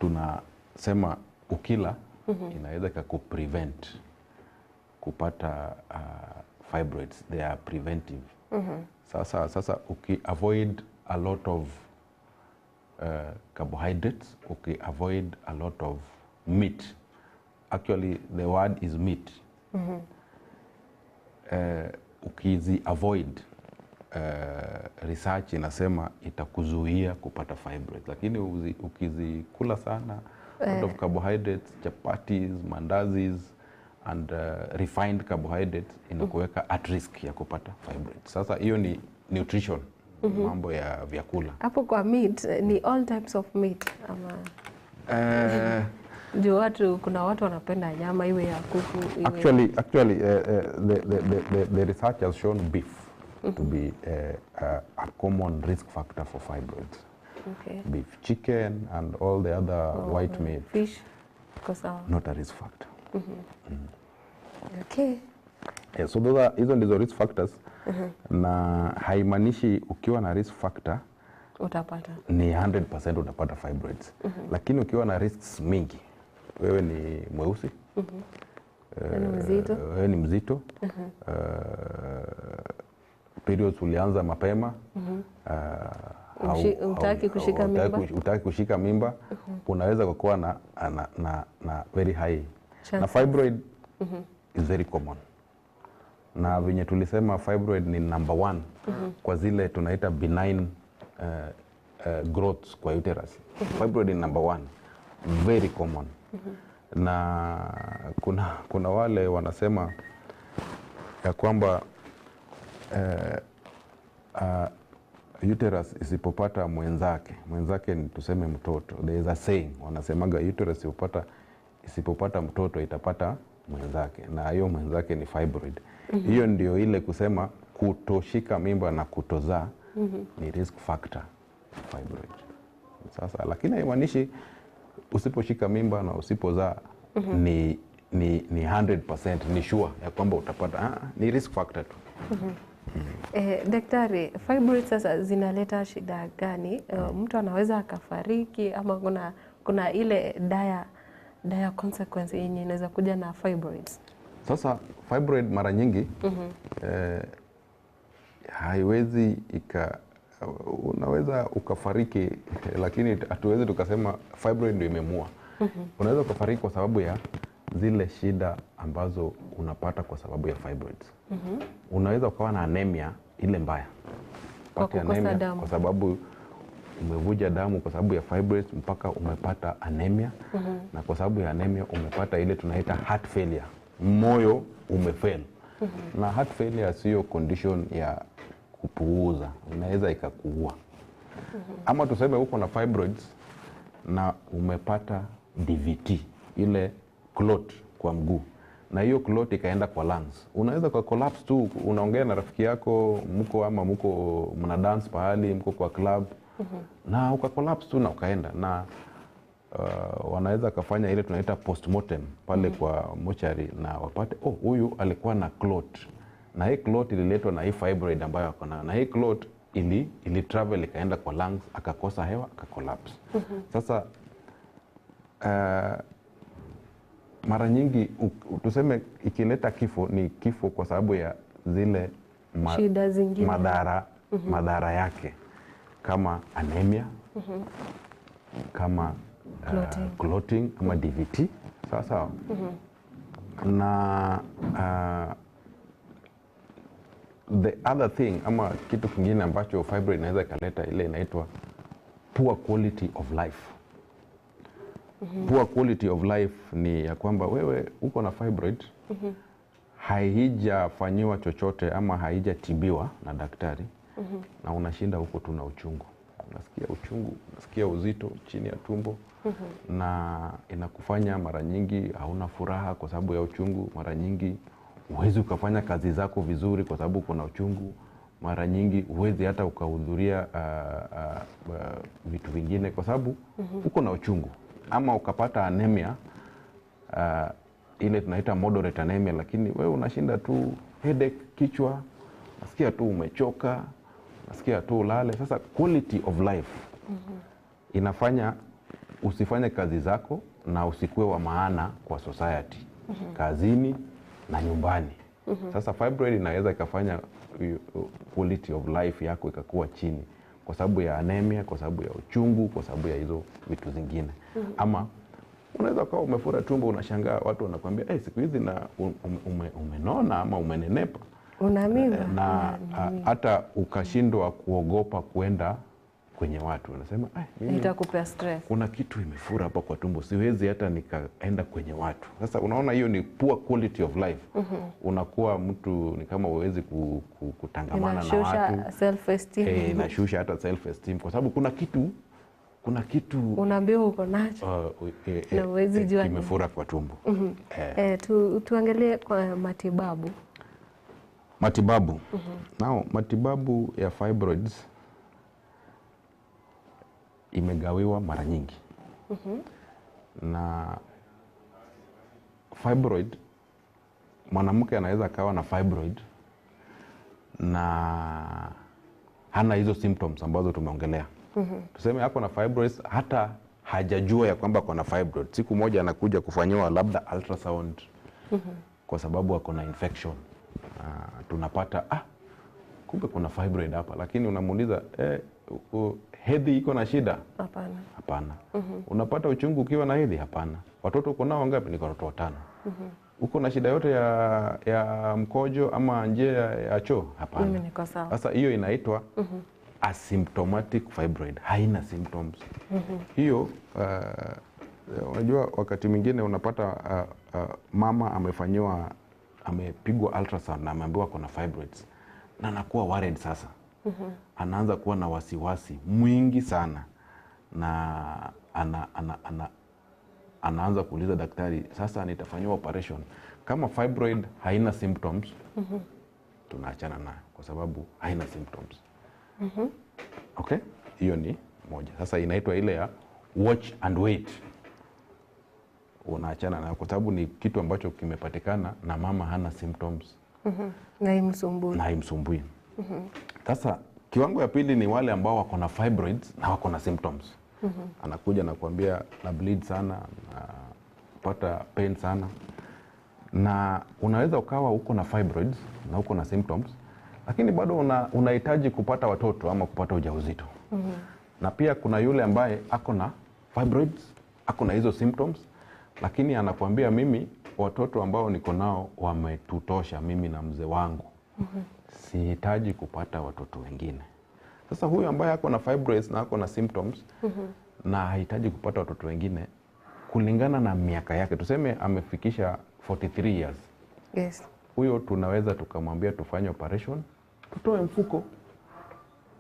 tunasema ukila inaweza kukuprevent kupata fibroids. They are preventive. Sasa uki avoid a lot of carbohydrates, uki avoid a lot of meat. Actually the word is meat. Ukizi avoid, research inasema itakuzuia kupata fibroids, lakini ukizikula sana A lot of carbohydrates, chapatis, mandazis and refined carbohydrates inakuweka at risk ya kupata fibroids. Sasa hiyo ni nutrition, mambo ya vyakula. Hapo kwa meat ni all types of meat ama ndio watu, kuna watu wanapenda nyama iwe ya kuku iwe Actually, the research has shown beef to be a common risk factor for fibroids. Okay. Beef, chicken and all the other white meat. Fish iko sawa. Not a risk factor. Okay. Yeah, so those are, hizo ndizo risk factors. Na haimaanishi ukiwa na risk factor utapata ni 100% utapata fibroids. Lakini ukiwa na risks mingi, wewe ni mweusi, Wewe ni mzito, wewe ni mzito, periods ulianza mapema, Hutaki kushika mimba, hutaki kushika mimba, unaweza kukuwa na very high chance. Na fibroid is very common. Na venye tulisema fibroid ni number 1 kwa zile tunaita benign growths kwa uterus. Fibroid ni number 1, very common. Na kuna wale wanasema ya kwamba uterus isipopata mwenzake ni tuseme mtoto. There is a saying wanasemaga uterus isipopata mtoto itapata mwenzake, na hiyo mwenzake ni fibroid. Hiyo ndio ile kusema kutoshika mimba na kutozaa ni risk factor fibroid. Sasa lakini haimaanishi usiposhika mimba na usipozaa ni 100% ni sure ya kwamba utapata. Ni risk factor tu. Daktari, fibroids sasa zinaleta shida gani? Mtu anaweza akafariki ama kuna ile dire consequence yenye inaweza kuja na fibroids? Sasa fibroid mara nyingi haiwezi unaweza ukafariki, lakini hatuwezi tukasema fibroid ndio imemua. Unaweza ukafariki kwa sababu ya zile shida ambazo unapata kwa sababu ya fibroids. Unaweza ukawa na anemia ile mbaya, kwa kukosa damu, kwa sababu umevuja damu kwa sababu ya fibroids mpaka umepata anemia. Na kwa sababu ya anemia umepata ile tunaita heart failure, moyo umefail. Na heart failure sio condition ya kupuuza, inaweza ikakuua. Ama tuseme uko na fibroids na umepata DVT, ile clot kwa mguu, na hiyo clot ikaenda kwa lungs. Unaweza kwa collapse tu, unaongea na rafiki yako, mko ama mko mna dance pahali, mko kwa club, na uka collapse tu na ukaenda. Na wanaweza kafanya ile tunaita postmortem pale kwa mochari, na wapate oh, huyu alikuwa na clot, na hii clot ililetwa na hii fibroid ambayo ako nayo, na hii clot ili travel ikaenda kwa lungs, akakosa hewa, akacollapse. Sasa mara nyingi tuseme ikileta kifo ni kifo kwa sababu ya zile shida zingine, madhara yake kama anemia, kama clotting ama DVT. Sasa na the other thing ama kitu kingine ambacho fibroid inaweza kaleta ile inaitwa poor quality of life. Poor quality of life ni ya kwamba wewe uko na fibroid, haijafanyiwa chochote ama haijatibiwa na daktari, na unashinda huko tu na uchungu. Unasikia uchungu, unasikia uzito chini ya tumbo, na inakufanya mara nyingi hauna furaha kwa sababu ya uchungu. Mara nyingi huwezi ukafanya kazi zako vizuri kwa sababu kuna uchungu. Mara nyingi huwezi hata ukahudhuria vitu vingine kwa sababu uko na uchungu. Ama ukapata anemia, ile tunaita moderate anemia, lakini wewe unashinda tu headache, kichwa, nasikia tu umechoka, nasikia tu ulale. Sasa quality of life inafanya usifanye kazi zako na usikuwe wa maana kwa society, kazini na nyumbani. Sasa fibroid inaweza ikafanya quality of life yako ikakuwa chini kwa sababu ya anemia, kwa sababu ya uchungu, kwa sababu ya hizo vitu zingine. Ama unaweza kuwa umefura tumbo, unashangaa watu wanakuambia hey, siku hizi na umenona ama umenenepa, una mimba, na hata ukashindwa kuogopa kuenda kwenye watu. Unasema mimi itakupea stress. Kuna kitu imefura hapa kwa tumbo, siwezi hata nikaenda kwenye watu. Sasa unaona hiyo ni poor quality of life. Unakuwa mtu ni kama huwezi kutangamana na watu. Inashusha self esteem. Inashusha hata self esteem kwa sababu kuna kitu unaambiwa uko nacho na huwezi jua imefura kwa tumbo. Tuangalie kwa matibabu. Matibabu. Now, matibabu ya fibroids imegawiwa mara nyingi. Na fibroid, mwanamke anaweza akawa na fibroid na hana hizo symptoms ambazo tumeongelea. Tuseme ako na fibroids, hata hajajua ya kwamba ako na fibroid. Siku moja anakuja kufanyiwa labda ultrasound kwa sababu ako na infection. Tunapata kumbe kuna fibroid hapa, lakini unamuuliza hedhi iko na shida? Hapana. Hapana. Unapata uchungu ukiwa na hedhi? Hapana. Watoto uko nao wangapi? Niko watoto 5. Uko na shida yote ya mkojo ama njia ya choo? Hapana. Mimi niko sawa. Sasa hiyo inaitwa asymptomatic fibroid, haina symptoms. Hiyo unajua wakati mwingine unapata mama amepigwa ultrasound na ameambiwa kuna fibroids na anakuwa worried sasa. Anaanza kuwa na wasiwasi mwingi sana na anaanza kuuliza daktari, sasa nitafanyiwa operation? Kama fibroid haina symptoms, tunaachana nayo kwa sababu haina symptoms. Okay? Hiyo ni moja. Sasa inaitwa ile ya watch and wait. Unaachana nayo kwa sababu ni kitu ambacho kimepatikana na mama hana symptoms. Na haimsumbui. Na haimsumbui. Sasa kiwango ya pili ni wale ambao wako na fibroids na wako na symptoms. Anakuja na kuambia na bleed sana, napata pain sana. Na unaweza ukawa uko na fibroids na uko na symptoms, lakini bado unahitaji kupata watoto ama kupata ujauzito. Na pia kuna yule ambaye ako na fibroids, ako na hizo symptoms, lakini anakuambia mimi watoto ambao niko nao wametutosha mimi na mzee wangu. Sihitaji kupata watoto wengine. Sasa huyu ambaye ako na fibroids na ako na symptoms na hahitaji kupata watoto wengine, kulingana na miaka yake, tuseme amefikisha 43 years. Yes. Huyo tunaweza tukamwambia tufanye operation, tutoe mfuko.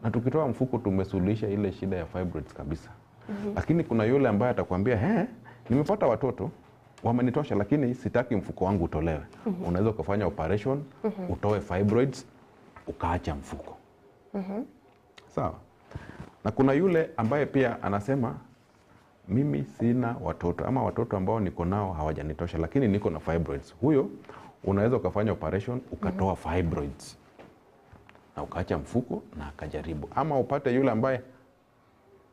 Na tukitoa mfuko tumesuluhisha ile shida ya fibroids kabisa. Lakini kuna yule ambaye atakwambia, nimepata watoto wamenitosha, lakini sitaki mfuko wangu utolewe. Unaweza ukafanya operation, utoe fibroids, ukaacha mfuko. Sawa. Na kuna yule ambaye pia anasema mimi sina watoto ama watoto ambao niko nao hawajanitosha, lakini niko na fibroids. Huyo unaweza ukafanya operation ukatoa fibroids na ukaacha mfuko na akajaribu. Ama upate yule ambaye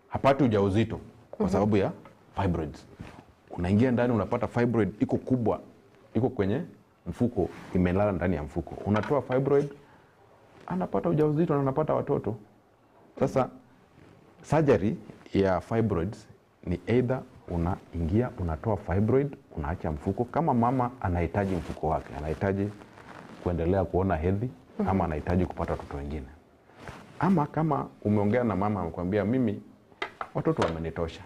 hapati ujauzito kwa sababu ya fibroids. Unaingia ndani unapata fibroid iko kubwa, iko kwenye mfuko, imelala ndani ya mfuko. Unatoa fibroid, anapata ujauzito na anapata watoto. Sasa surgery ya fibroids ni either unaingia unatoa fibroid, unaacha mfuko. Kama mama anahitaji mfuko wake, anahitaji kuendelea kuona hedhi, ama anahitaji kupata watoto wengine. Ama kama umeongea na mama amekwambia mimi watoto wamenitosha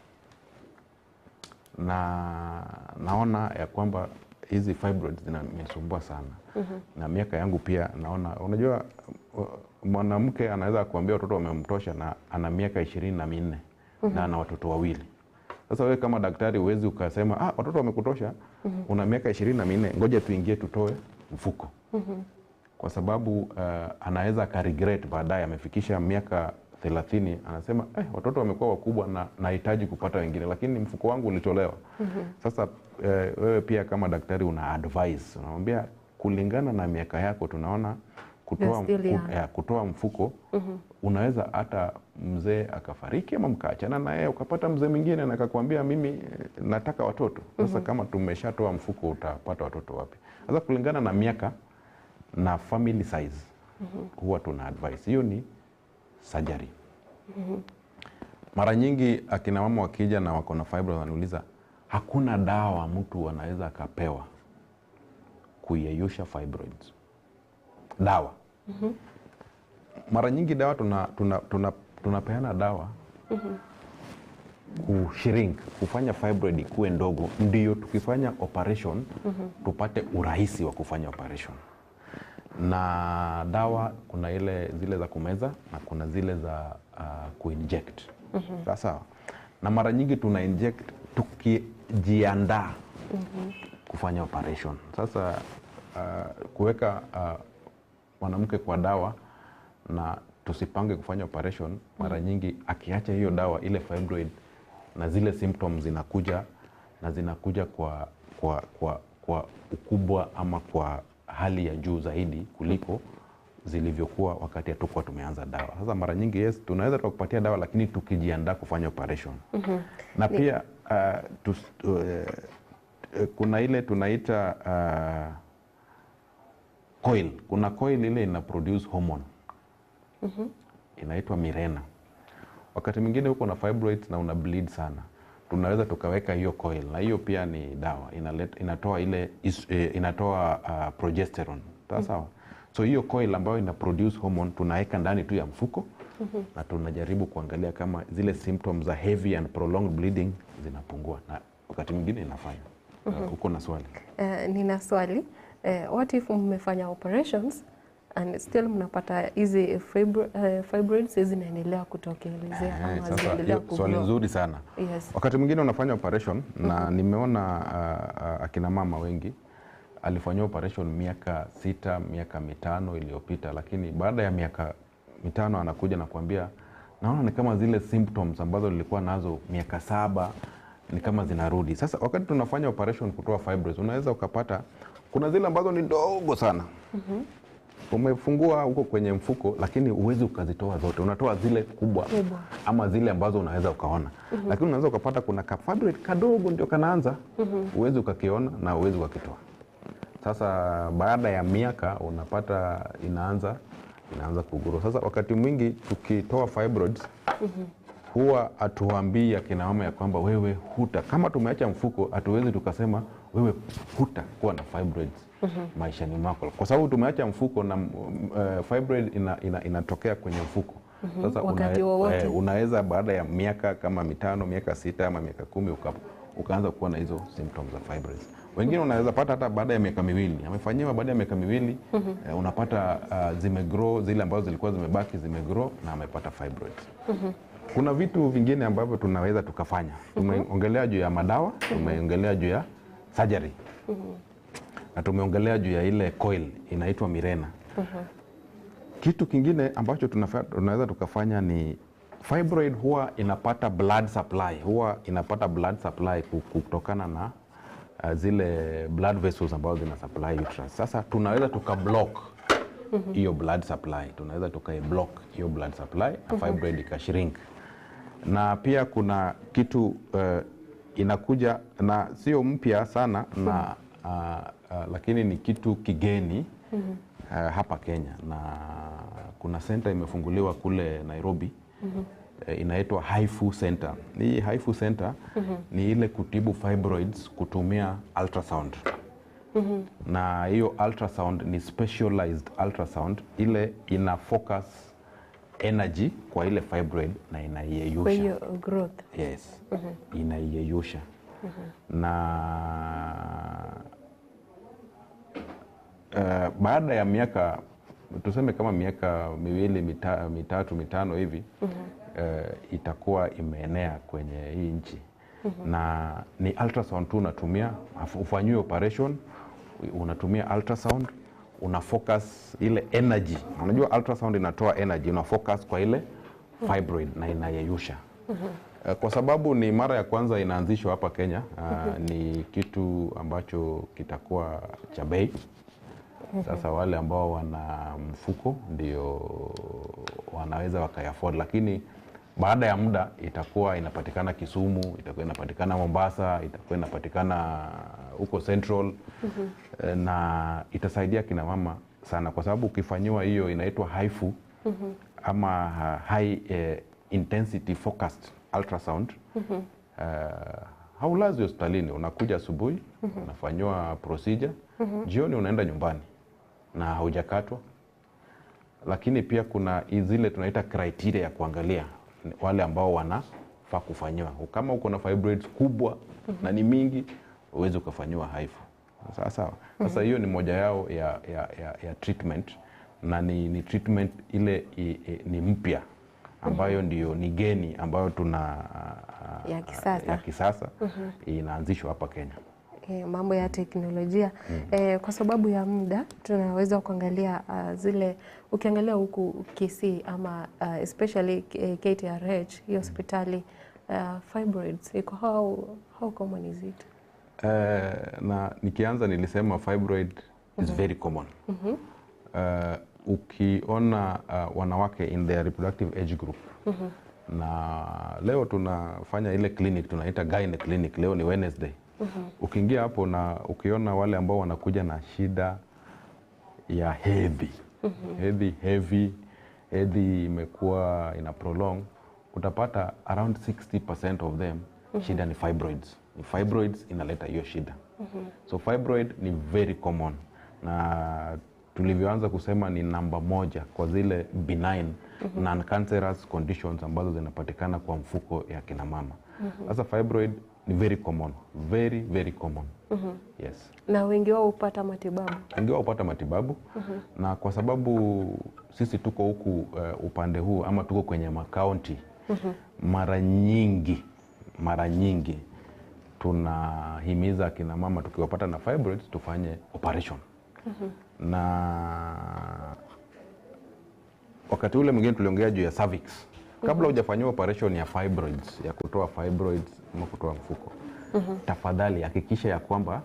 na naona ya kwamba hizi fibroids zinanisumbua sana. Na miaka yangu pia naona, unajua mwanamke anaweza kuambia watoto wamemtosha na ana miaka 24 na ana watoto 2. Sasa wewe kama daktari huwezi ukasema watoto wamekutosha, una miaka 24, ngoja tuingie tutoe mfuko. Kwa sababu anaweza ka regret baadaye, amefikisha miaka 30 anasema watoto wamekuwa wakubwa na nahitaji kupata wengine, lakini mfuko wangu ulitolewa. Sasa wewe pia kama daktari una advice, unamwambia kulingana na miaka yako tunaona kutoa mfuko unaweza hata mzee akafariki ama mkaachana na yeye ukapata mzee mwingine na akakwambia mimi nataka watoto. Sasa kama tumeshatoa mfuko utapata watoto wapi? Sasa kulingana na miaka na family size huwa tuna advice. Hiyo ni surgery. Mara nyingi akina mama wakija na wako na fibroids wananiuliza hakuna dawa mtu anaweza akapewa kuyeyusha fibroids? Dawa. Mara nyingi dawa tunapeana dawa Kushrink, kufanya fibroid ikuwe ndogo, ndio tukifanya operation tupate urahisi wa kufanya operation. Na dawa kuna ile zile za kumeza na kuna zile za kuinject. Sasa na mara nyingi tuna inject tukijiandaa kufanya operation. Sasa kuweka mwanamke kwa dawa na tusipange kufanya operation, mara nyingi akiacha hiyo dawa, ile fibroid na zile symptoms zinakuja na zinakuja kwa ukubwa ama kwa hali ya juu zaidi kuliko zilivyokuwa wakati hatukuwa tumeanza dawa. Sasa mara nyingi, yes, tunaweza tukakupatia dawa lakini tukijiandaa kufanya operation. Na pia kuna ile tunaita coil. Kuna coil ile ina produce hormone inaitwa Mirena. Wakati mwingine uko na fibroids na una bleed sana, tunaweza tukaweka hiyo coil, na hiyo pia ni dawa inatoa ile inatoa progesterone. Sawa sawa. So hiyo coil ambayo ina produce hormone tunaweka ndani tu ya mfuko na tunajaribu kuangalia kama zile symptoms za heavy and prolonged bleeding zinapungua, na wakati mwingine inafanya. Uko na swali? Nina swali. What if mmefanya operations and still mnapata hizi fibroids zinaendelea kutokelezea ama Sasa zinaendelea hiyo swali kugrow? Nzuri sana. Wakati mwingine unafanya operation na nimeona akina mama wengi alifanyiwa operation miaka 6, miaka 5 iliyopita, lakini baada ya miaka 5 anakuja na kuambia, "Naona ni kama zile symptoms ambazo nilikuwa nazo miaka 7 ni kama zinarudi." Sasa wakati tunafanya operation kutoa fibroids, unaweza ukapata kuna zile ambazo ni ndogo sana, umefungua huko kwenye mfuko, lakini huwezi ukazitoa zote, unatoa zile kubwa, Kubwa. Ama zile ambazo unaweza ukaona, lakini unaweza ukapata kuna ka fibroid kadogo ndio kanaanza, huwezi ukakiona na huwezi ukakitoa. Sasa baada ya miaka unapata inaanza kugrow. Sasa wakati mwingi tukitoa fibroids huwa hatuambii akina mama ya kwamba wewe huta, kama tumeacha mfuko, hatuwezi tukasema wewe hutakuwa na fibroids maishani mwako, kwa sababu tumeacha mfuko na fibroid inatokea kwenye mfuko. Sasa Wakati wowote. Unaweza baada ya miaka kama 5, miaka 6 ama miaka 10 ukaanza kuwa na hizo symptoms za fibroids. Wengine unaweza pata hata baada ya miaka 2, amefanyiwa baada ya miaka 2, unapata zimegrow, zile ambazo zilikuwa zimebaki zimegrow na amepata fibroids. Kuna vitu vingine ambavyo tunaweza tukafanya. Tumeongelea juu ya madawa, tumeongelea juu ya surgery na tumeongelea juu ya ile coil inaitwa Mirena. Kitu kingine ambacho tunaweza tukafanya ni fibroid huwa inapata blood supply, huwa inapata blood supply kutokana na zile blood vessels ambazo zina supply uterus. Sasa tunaweza tukablock hiyo blood supply, tunaweza tukaiblock hiyo blood supply na fibroid ikashrink. Na pia kuna kitu inakuja na sio mpya sana na lakini ni kitu kigeni hapa Kenya, na kuna center imefunguliwa kule Nairobi, inaitwa HIFU Center. Hii HIFU Center ni ile kutibu fibroids kutumia ultrasound, na hiyo ultrasound ni specialized ultrasound, ile ina focus energy kwa ile fibroid na Kwa inaiyeyusha. hiyo growth. Yes, inaiyeyusha. Na baada ya miaka, tuseme kama miaka 2, 3, 5 hivi, itakuwa imeenea kwenye hii nchi, na ni ultrasound tu unatumia, ufanyiwe operation, unatumia ultrasound, una focus ile energy. Unajua ultrasound inatoa energy, una focus kwa ile fibroid na inayeyusha. Kwa sababu ni mara ya kwanza inaanzishwa hapa Kenya, ni kitu ambacho kitakuwa cha bei. Sasa wale ambao wana mfuko ndio wanaweza wakaiafford, lakini baada ya muda itakuwa inapatikana Kisumu, itakuwa inapatikana Mombasa, itakuwa inapatikana huko Central, na itasaidia kina mama sana, kwa sababu ukifanyiwa hiyo inaitwa HIFU ama high intensity focused ultrasound, haulazwi hospitalini, unakuja asubuhi, unafanyiwa procedure, jioni unaenda nyumbani na haujakatwa. Lakini pia kuna zile tunaita criteria ya kuangalia wale ambao wanafaa kufanyiwa. Kama uko na fibroids kubwa na ni mingi, uweze ukafanyiwa HIFU. Sawa sawa. Sasa hiyo ni moja yao ya treatment, na ni treatment ile ni mpya ambayo ndio ni geni ambayo tuna ya kisasa inaanzishwa hapa Kenya. Mambo ya teknolojia. Kwa sababu ya muda tunaweza kuangalia zile, ukiangalia huku Kisii ama especially KTRH, hiyo hospitali, fibroids iko how common is it? Na nikianza nilisema fibroid is very common. Ukiona wanawake in their reproductive age group, na leo tunafanya ile clinic tunaita gyne clinic, leo ni Wednesday. Ukiingia hapo na ukiona wale ambao wanakuja na shida ya hedhi, hedhi imekuwa ina prolong, utapata around 60% of them shida ni fibroids. Ni fibroids inaleta hiyo shida. So fibroid ni very common, na tulivyoanza kusema ni namba moja kwa zile benign non-cancerous conditions ambazo zinapatikana kwa mfuko ya kina mama. Sasa fibroid ni very common, very very common. Yes. Na wengi wao hupata matibabu. Wengi wao hupata matibabu. Na kwa sababu sisi tuko huku upande huu ama tuko kwenye makaunti, mara nyingi tunahimiza kina mama tukiwapata na fibroids tufanye operation. Na wakati ule mwingine tuliongea juu ya cervix. Kabla hujafanyiwa operation ya fibroids, ya kutoa fibroids ama kutoa mfuko, tafadhali hakikisha ya kwamba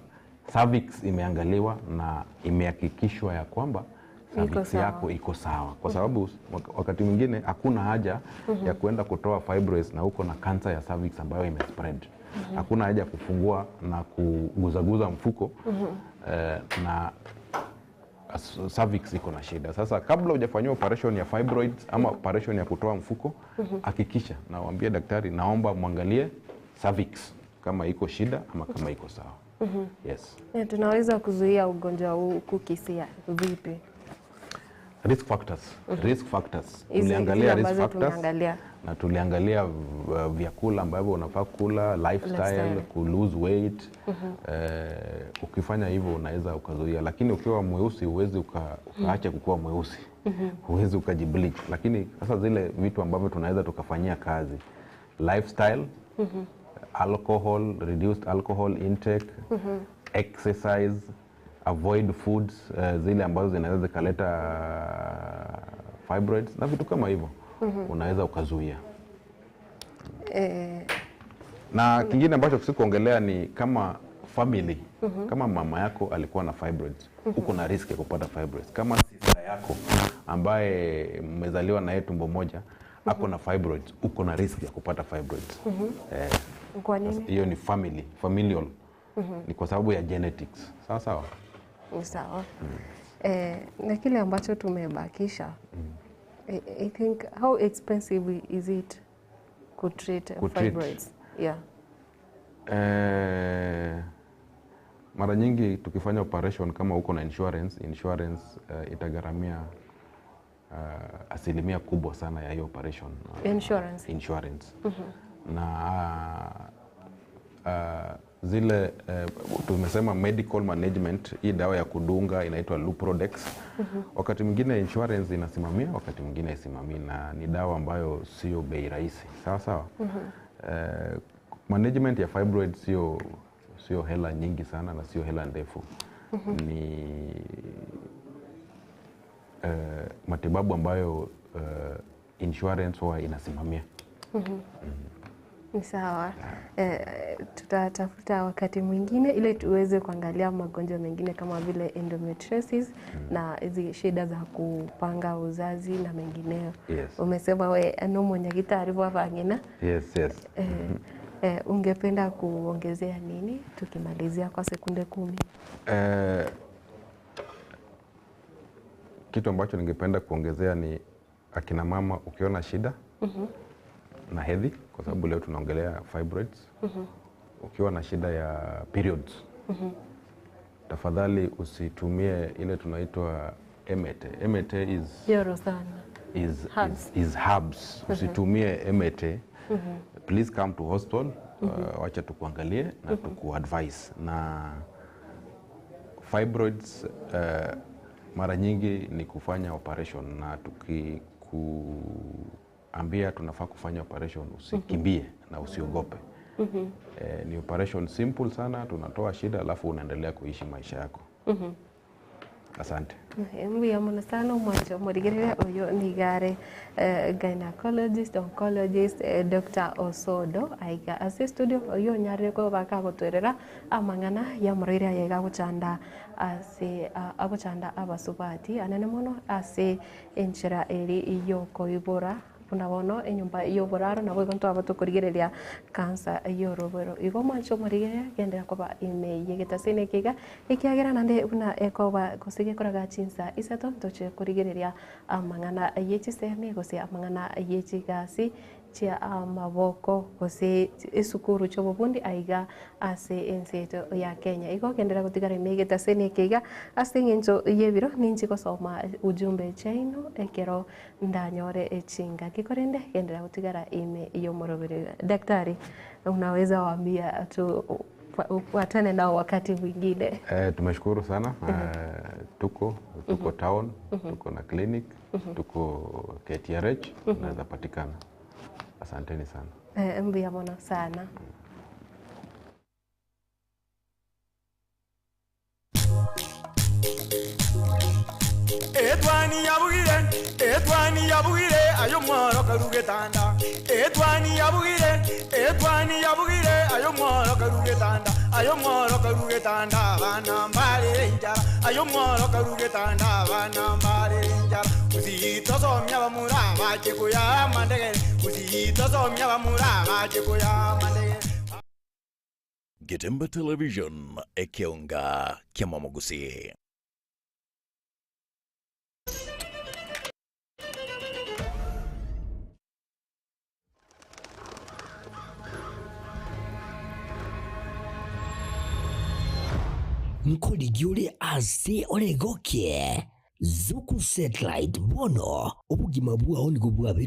cervix imeangaliwa na imehakikishwa ya kwamba cervix yako iko sawa. Kwa sababu wakati mwingine hakuna haja ya kuenda kutoa fibroids na uko na cancer ya cervix ambayo imespread. Hakuna haja kufungua na kuguzaguza mfuko na cervix iko na shida. Sasa kabla hujafanyiwa operation ya fibroids ama operation ya kutoa mfuko, hakikisha na waambie daktari, naomba muangalie cervix kama iko shida ama kama iko sawa. Yes. Tunaweza kuzuia ugonjwa huu huku Kisii vipi? Risk factors. Risk factors. Tuliangalia risk factors na tuliangalia vyakula ambavyo unafaa kula, lifestyle, ku lose weight. Ukifanya hivyo unaweza ukazuia, lakini ukiwa mweusi huwezi ukaacha kukua mweusi. Huwezi ukajibleach. Lakini sasa zile vitu ambavyo tunaweza tukafanyia kazi, lifestyle, alcohol, reduced alcohol intake, exercise, avoid foods zile ambazo zinaweza zikaleta fibroids na vitu kama hivyo, unaweza ukazuia. Na kingine ambacho sikuongelea ni kama family, kama mama yako alikuwa na fibroids, uko na risk ya kupata fibroids. Kama sister yako ambaye mmezaliwa naye tumbo moja ako na fibroids, uko na risk ya kupata fibroids. Kwa nini? Hiyo ni familial. Ni kwa sababu ya genetics. Sawa sawa. Sawa. Na kile ambacho tumebakisha, I think how expensive is it to treat fibroids? Yeah. Mara nyingi tukifanya operation kama uko na insurance itagharamia asilimia kubwa sana ya hiyo operation. Insurance. Na zile tumesema medical management, hii dawa ya kudunga inaitwa Luprodex. Wakati mwingine insurance inasimamia, wakati mwingine haisimamii, na ni dawa ambayo sio bei rahisi. Sawa sawa. Management ya fibroid sio hela nyingi sana na sio hela ndefu. Ni matibabu ambayo insurance huwa inasimamia. Ni sawa. Tutatafuta wakati mwingine ili tuweze kuangalia magonjwa mengine kama vile endometriosis na hizi shida za kupanga uzazi na mengineyo. Yes. Umesema we no mwenye taarifa hapa ngina. Yes, yes. Ungependa kuongezea nini tukimalizia kwa sekunde 10? Kitu ambacho ningependa kuongezea ni akina mama, ukiona shida na hedhi, kwa sababu leo tunaongelea fibroids. Ukiwa na shida ya periods, tafadhali usitumie ile tunaitwa emete. Emete is Yoro sana. is, Herbs. is herbs. Usitumie emete. Please come to hospital. Wacha tukuangalie na tukuadvise. Na fibroids mara nyingi ni kufanya operation, na tukikuambia tunafaa kufanya operation usikimbie na usiogope. Ni operation simple sana, tunatoa shida alafu unaendelea kuishi maisha yako. Asante. Mbuya muno sana omwancho omorigerere oyo nigare gynecologist oncologist Dr. Osodo aiga ase studio oyo onyarire koba kagotwerera amang'ana ya moroire aya iga agochanda ase agochanda abasubati anene mono ase enchera eri yokoibora buna bono enyomba yoboraro nabo igo ntwaba tokorigereria kansa yoroboro igo mwancho omorigereria gendera koba ime yegetasene ekiga ekiagera nande buna ekoba gose gekoraga chinsa isato ntoche korigereria amang'ana yechisemi gose amang'ana yechigasi chia amaboko gose esukuru chobobundi aiga ase ense yetu ya Kenya igo gendera gotigara ime yegetasene ekiga ase eng'encho yebiro ninchi gosoma ujumbe chaino ekero ndanyore echinga kikorende gendera gotigara ime yomorobere. Daktari, unaweza waambia tu upatane nao wakati mwingine? Tumeshukuru sana. Tuko town, tuko na clinic, tuko KTRH, tunaweza patikana. Asanteni sana. Mbuya mono sana. Etwani yabugire, etwani yabugire, ayo mworo karugetanda. Etwani yabugire, etwani yabugire, ayo mworo karugetanda. Ayo mworo karugetanda, bana mbale njara. Ayo mworo karugetanda, bana mbale njara. Usitosomya bamura bache kuya mandegere. Usitosomya bamura bache kuya mandegere. Getemba Television ekeonga kyamamugusi. Nkolijule ase olegoke Zuku Satellite bono obugima bwao nigo bwabiru.